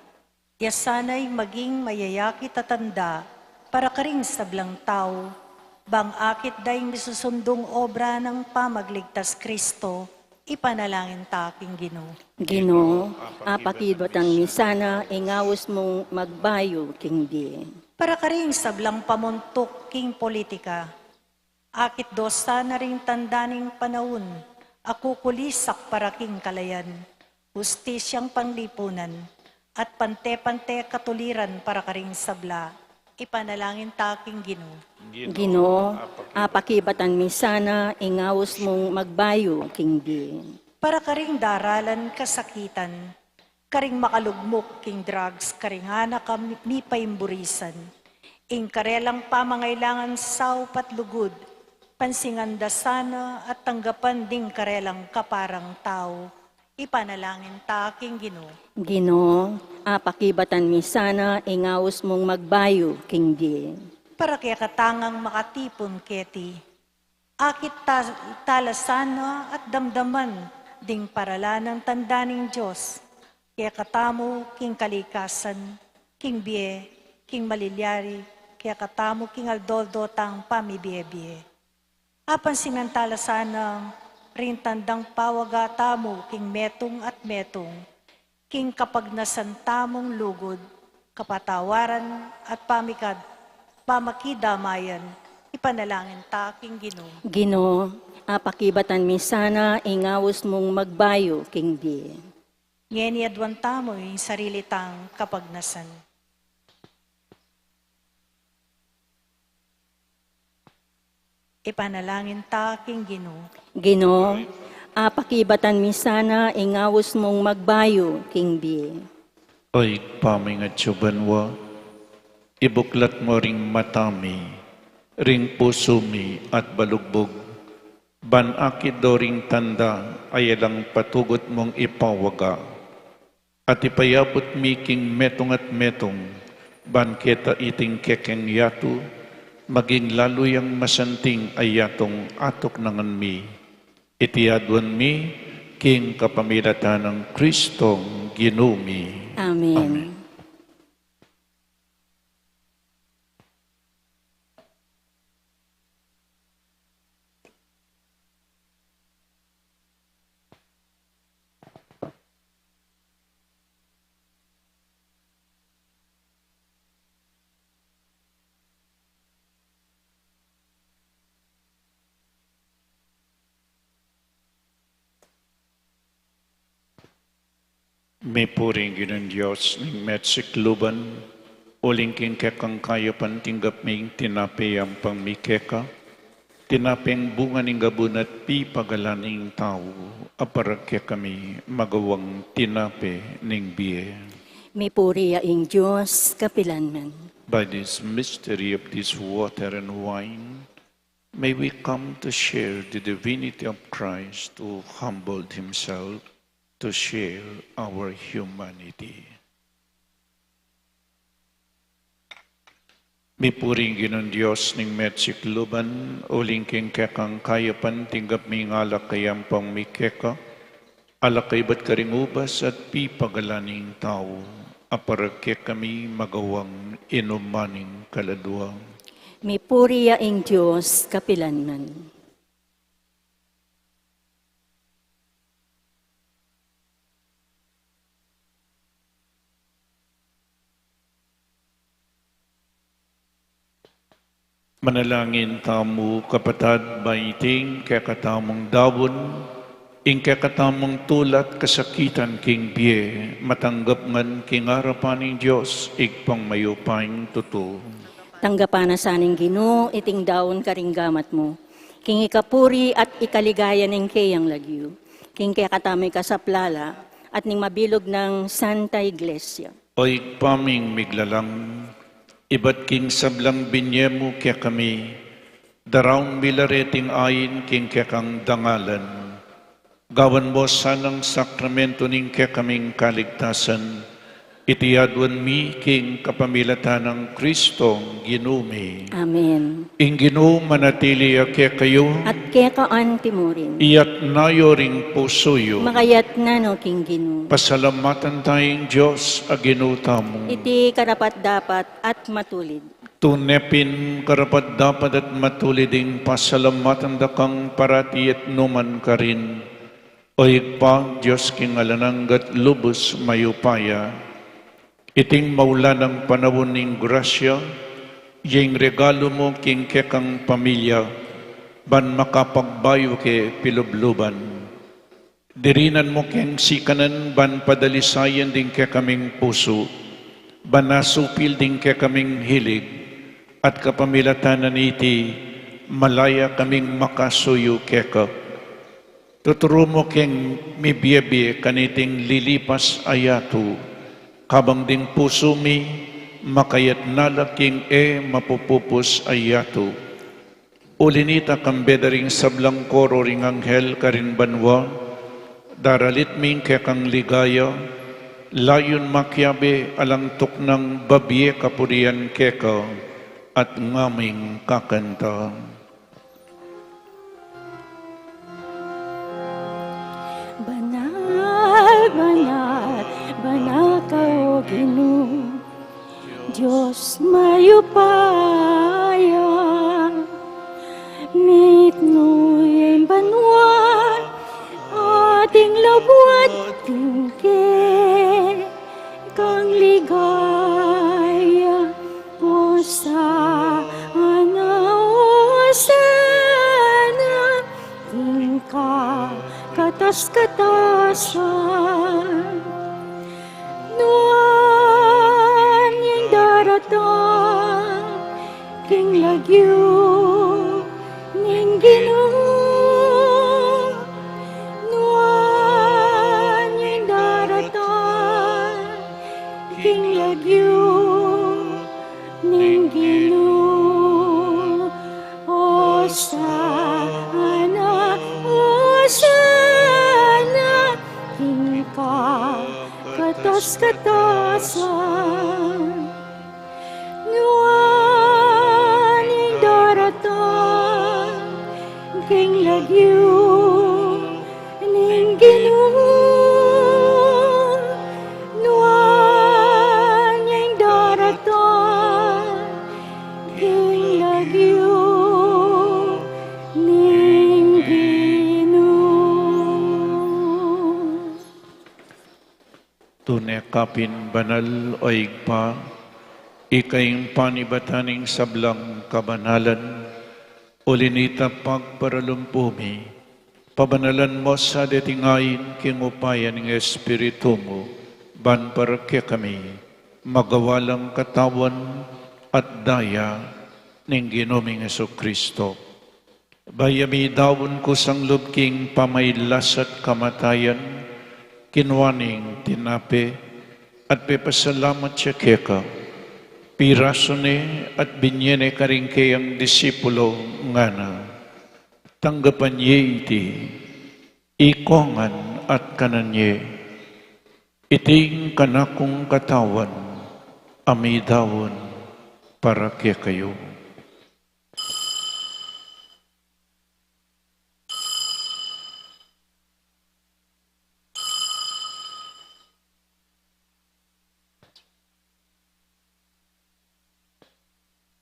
ya sana ing maging mayayakit a tanda para karing sablang tau, bang akit da ing misusundung obra nang pamagligtas Kristo, ipanalangin ta king Ginu. Ginu, apakibatan mi sana ing aus mung magbayu king bie. Para karing sablang pamuntuk king politika, akit do sana ring tanda ning panaun a kukulisak para king kalayan, hustisyang panglipunan, at pante-pante katuliran para karing sabla, ipanalangin ta king Ginu. Ginu, apakibatan mi sana ing aus mung magbayu king bie. Para karing daralan kasakitan, karing makalugmuk king drugs, karing anak a mi-, mipaimburisan, ing karelang pamangailangan saup at lugud, pansingan da sana at tanggapan ding karelang kaparang tau, ipanalangin ta king Ginu. Ginu, apakibatan mi sana ing aus mung magbayu king bie. Para kekatang makatipun keti, akit ta-, tala sana at damdaman ding paralan nang tanda ning Dios kekatamu king kalikasan, king bie, king malilyari, kekatamu king aldo-aldo tang pamibie-bie. Apansingan tala sana ring tandang pawaga tamu king metung at metung, king kapagnasan tamung lugud, kapatawaran, at pamikad-, pamakidamayan, ipanalangin ta king Ginu. Ginu, apakibatan mi sana ing aus mung magbayu king bie. Ngeni aduan tamu ing sarili tang kapagnasan. Ipanalangin ta king Ginu. Ginu, apakibatan mi sana ing aus mung magbayu king bie. O Ibpa mi atsu banua, ibuklat mu ring mata mi, ring pusu mi at balugbug, ban akit do ring tanda a yalang patugut mung ipawaga. At ipayabut mi king metung at metung, ban keta iting kekeng yatu, maging lalu yang masanting a yatung atuknangan mi. Iti aduan mi, king kapamilatan nang Kristong Ginu mi. Amen. Amen. Mipuri ing Ginung Dios ning mesikluban, uling king kekang kayupan tinggap mi ing tinape ampang mi keka, Tinapeng bunga ning gabun at pipagalan ning tau, a para kekami magawang tinape ning bie. Mipuri ya ing Dios kapilanman. By this mystery of this water and wine, may we come to share the divinity of Christ who humbled himself to share our humanity. Mipuri ing Ginung Dios ning metsikluban, uling king kekang kayapan tinggap mi ing alak a yampang mi keka, alak a ibat karing ubas at pipagalan ning tau, a para kekami magawang inuman ning kaladua. Mipuri ya ing Dios kapilanman. Manalangin tamu, kapatad, ban iting kekatamung daun, ing kekatamung tula at kasakitan king bie, matanggap ngan king arapan ning Dios, Ibpang mayupayang tutu. Tanggapan na sa ning Ginu iting daun karing gamat mu, king ikapuri at ikaligaya ning keyang lagyu, king kekatamung ikasaplala at ning mabilug nang Santa Iglesia. O Ibpa ming miglalang, ibat king sablang binye mu kekami, daraun mi la reting ain king kekang dangalan. Gawan mo sanang sakramento ning kekaming kaligtasan, iti aduan mi king kapamilatan nang Kristong Ginu mi. Amen. Ing Ginu manatili ya kekayu. At keka antimurin. Iyatna yu ring pusu yu. Makayatna no king Ginu. Pasalamatan taya ing Dios a Ginu tamu. Iti karapat-dapat at matulid. Tune pin karapat-dapat at matulid ing pasalamatan da kang parati at numan karin, O Ibpa, Dios king alang angga at lubus mayupaya. Iting maulan a panaun ning grasya, ing regalu mu king kekang pamilya, ban makapagbayu ke pilubluban. Dirinan mu keng sikanan ban padalisayan ding kekaming pusu, ban asupil ding kekaming hilig, at kapamilatan na niti, malaya kaming makasuyu keka. Tuturu mu keng mibie-bie kaniting lilipas a yatu, kabang ding pusu mi makayatna la king e mapupupus a yatu. Uli nita, kambe da ring sablang koro ring anghel karin banua, daralit mi ing kekang ligaya, layun makiabe alang tuknang babie kapurian keka, at ngaming kakanta. Banal, banal, banal ka, O Ginu, Dios mayupaya. Mitmu ya ing banua, ating labuad king kekang ligaya. Hosana, Hosana, king kakatas-katasan. Nuan yang daratang king lagyu ning Ginu. Nuan yang daratang king lagyu ning Ginu. Hosana, Hosana, king kakatas-katasan. Nuan yang daratang king lagyu ning Ginu. Nuan yang daratang king lagyu ning Ginu. Tune ka pin banal, O Ibpa, ika ing panibatan ning sablang kabanalan. Uli nita, pagparalumpu mi, pabanalan mo sa deting ain king upaya ning Espiritu mu, ban para kekami magawa lang katawan at daya ning Ginu ming Jesucristo. Bayu midaun kusang lub king pamailas at kamatayan, kinua neng tinape, at pepasalamat ya keka, pirasu ne at binye ne karing keyang disipulo, ngana: Tanggapan ye iti, ikongan at kanan ye. Iti ing kanakung katawan, a midaun para kekayu.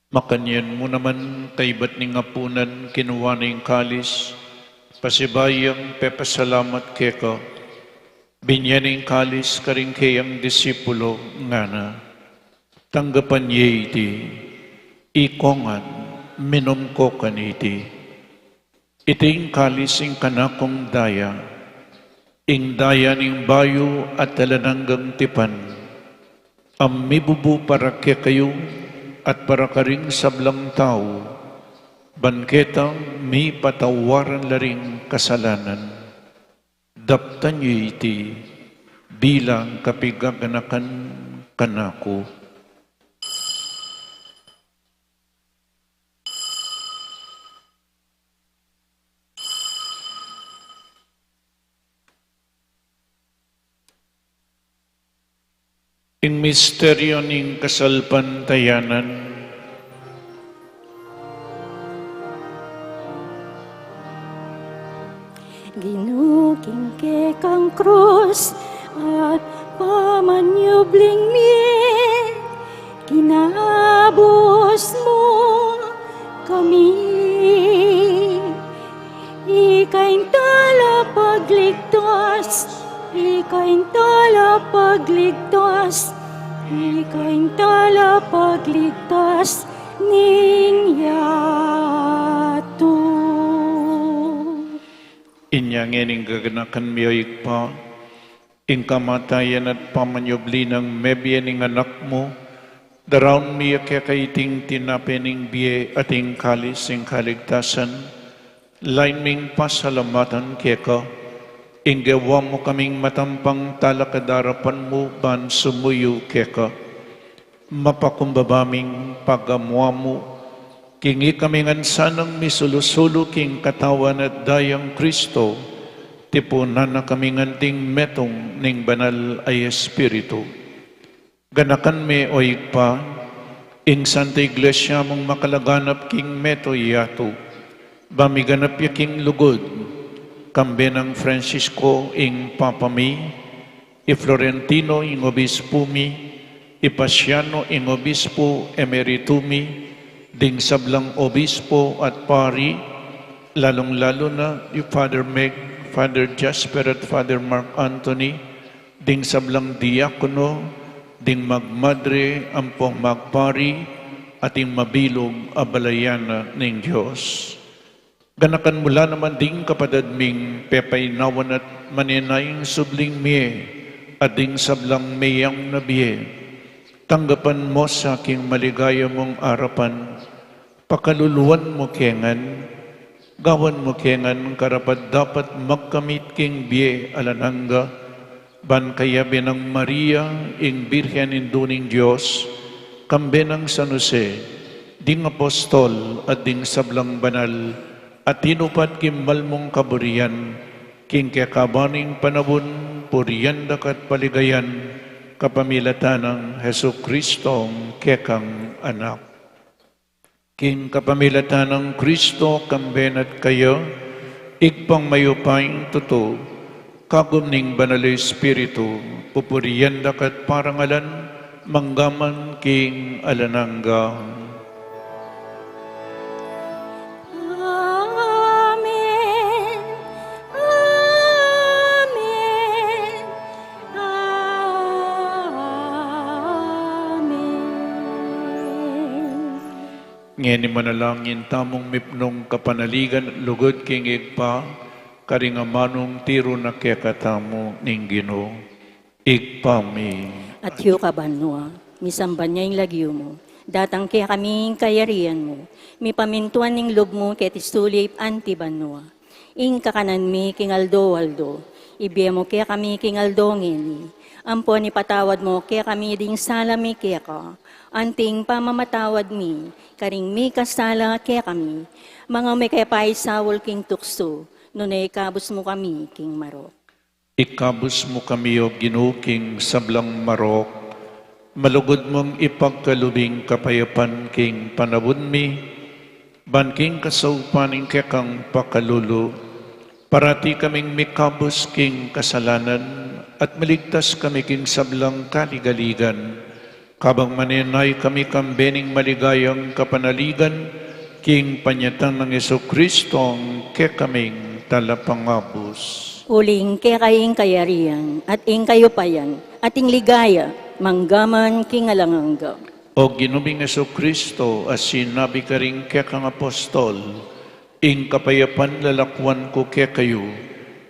Makanyan mu naman, kaybat ning apunan, kinua ne ing kalis, pasibayu yang pepasalamat keka, binye ne ing kalis karing keyang disipulo, ngana: Tanggapan ye iti, ikongan, minum ko kaniti. Iti ing kalis ning kanakung daya, ing daya ning bayu at alang anggang tipan, a mibubu para kekayu at para karing sablang tau, ban ketang mipatawaran la ring kasalanan. Daptan ye iti bilang kapigaganakan kanaku. Ing misteryo ning kasalpantayanan. Ginu, king kekang krus at pamanyubling mie, kinabus mu kami. Ika ing talapagligtas, ika ing talapagligtas, ika ing talapagligtas ning yatu. Inya ngeni ing gaganakan mi, o Ibpa, ing kamatayan at pamanyubli nang mebie ning Anak mu, daraun mi ya keka iting tinape ning bie at ing kalis ning kaligtasan, lain ming pasalamatan keka, ing gewa mu kaming matampang talakad king arapan mu ban sumuyu keka. Mapakumbaba ming pagamu-amu, king ikami ngan sanang misulu-sulu king katawan at dayang Kristo, tipunan na kami ngan ding metung ning Banal a Espiritu. Ganakan me, o Ibpa, ing Santa Iglesia mung makalaganap king meto yatu, ba miganap ya king lugud, kambe nang Francisco ing Papa mi, i Florentino ing Obispu mi, i Pasiano ing Obispu Emeritu mi, ding sablang Obispu at Pari, lalung-lalu na i Father Meg, Father Jasper at Father Mark Anthony, ding sablang diakono, ding magmadre ampong magpari, at ding mabilug a balayan na ning Dios. Ganakan mu la naman ding kapatad ming pepainawan at manenayang subling mie, at ding sablang meyang na bie. Tanggapan mu sa king maligaya mung arapan, pakaluluan mu ke ngan, gawan mu ke ngan karapat-dapat magkamit king bie alang angga, ban kayabe nang Maria, ing Birhen Indu ning Dios, kambe nang San Jose, ding apostol at ding sablang banal a tinupad king malmung kaburian, king kekaban ning panaun, purian da ka at paligayan, kapamilatan nang Jesucristong kekang Anak. King kapamilatan nang Kristo, kambe na at kaya, Ibpang mayupayang tutu, kagum ning Banal a Espiritu, pupurian da ka at parangalan, mangga man king alang angga. Amen. Amen. Amen. Ngeni manalangin tamung mipnung kapanaligan at lugud king Ibpa, karing amanung tiru na kekatamu ning Ginu. Ibpa mi, atyu ka banua, misamban ya ing lagyu mu, Datang kekami ing kayarian mu, mipamintuan ing lub mu keti sulip anti banua. Ing kakanan mi king aldo-aldo, ibie mu kekami king aldo ngeni. Ampon ipatawad mu kekami ding sala mi keka, anti ing pamamatawad mi karing mikasala kekami. Manga e mu ke paisaul king tuksu, nune ikabus mu kami king marok. Ikabus mu kami, O Ginu, king sablang marok. Malugud mung ipagkalub ing kapayapan king panaun mi, ban king kasaupan ning kekang pakalulu, parati kaming mikabus king kasalanan at maligtas kami king sablang kaligaligan. Kabang manenaya kami kambe ning maligayang kapanaligan, king panyatang nang Jesucristo, ing kekaming Talapangabus. Uling keka ing kayarian, at ing kayupayan, at ing ligaya, mangga man king alang angga. O Ginu ming Jesucristo, a sinabi karing kekang apostol, Ing kapayapan lalakuan ku kekayu,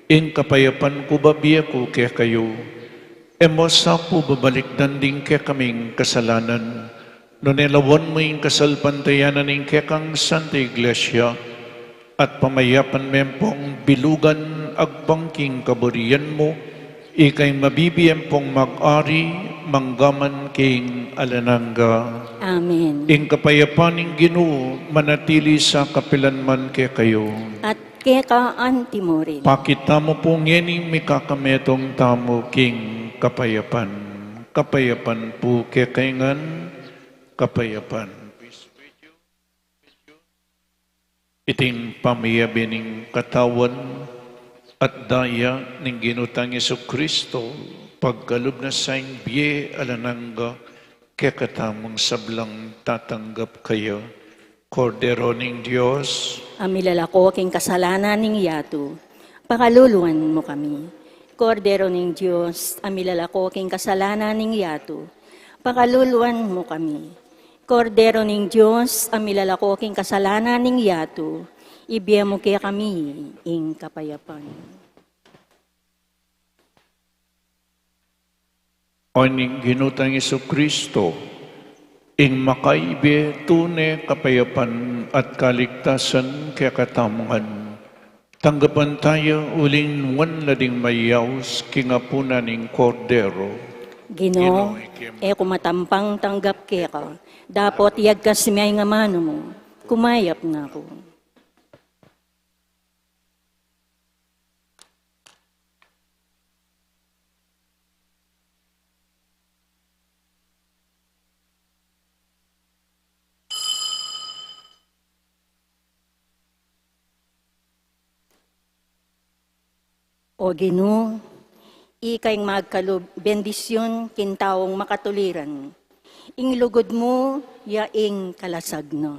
ing kapayapan ku babie ku kekayu. E mu sa pu babalikdan ding kekaming kasalanan, nune lawan mu ing kasalpantayanan ning kekang Santa Iglesia, at pamayapan me pung bilugan agpang king kaburian mu, ika ing mabibie pung mag-ari mangga man king alang angga. Amen. Ing kapayapan ning Ginu manatili sa kapilan man kekayu. At keka anti murin. Pakit tamu pu ngening mikakametung tamu king kapayapan. Kapayapan pu kekayu ngan, kapayapan. Iting pamiyabe ning katawan at daya ning Ginu tang Jesucristo, pagkalub na sa ing bie alang angga kekatamung sablang tatanggap kaya. Kordero ning Dios, a milalako king kasalanan ning yatu, pakaluluan mu kami. Kordero ning Dios, a milalako king kasalanan ning yatu, pakaluluan mu kami. Kordero ning Dios, a milalako king kasalanan ning yatu, ibie mu kekami ing kapayapan. O ning Ginu tang Jesucristo, ing makaibe tune kapayapan at kaligtasan kekatamu ngan. Tanggapan taya uling nuan la ding mayaus king apunan ning Kordero. Ginu, Ginu, e ku matampang tanggap keka, dapot iyagkas mu ing amanu mu, kumayap na ku. O Ginu, ika ing magkalub bendisyun king taung makatuliran. Ing lugud mu ya ing kalasag na.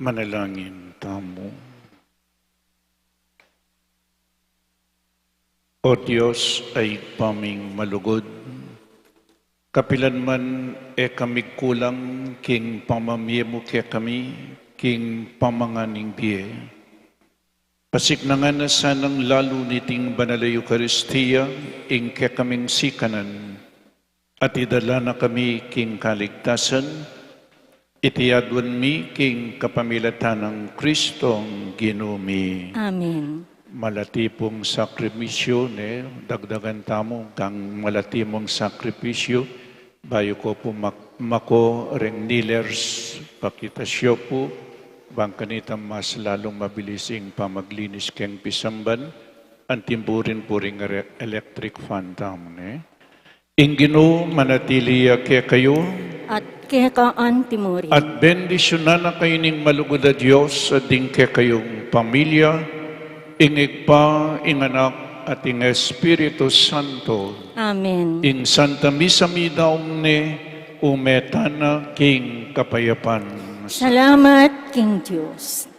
Manalangin tamu. O Dios, a Ibpa ming malugud, kapilan man e kami kulang king pamamie mu kekami, king pamanganing bie. Pasiknangan na sanang lalu niting banal a Eukaristia ing kekaming sikanan, at idala na kami king kaligtasan, iti aduan mi king kapamilatan nang Kristong Ginu mi. Amen. Malati pung sakripisyu, ne, dagdagan tamu, kang malati mung sakripisyu, bayu ko pu mak-, mako reng kneelers, pakitas yu pu, bang kanita mas lalung mabilis ing pamaglinis keng pisamban, anti burin pu ring re-, electric fan tamu, ne. Ing Ginu manatili ya kekayu. At keka antimurin. At bendisyunan na kayu ning malugud a Dios, at ding kekayung pamilya, ing Ibpa, ing Anak, at ing Espiritu Santo. Amen. Ing Santa Misa mi daung ne, ume tana king kapayapan. Salamat king Dios.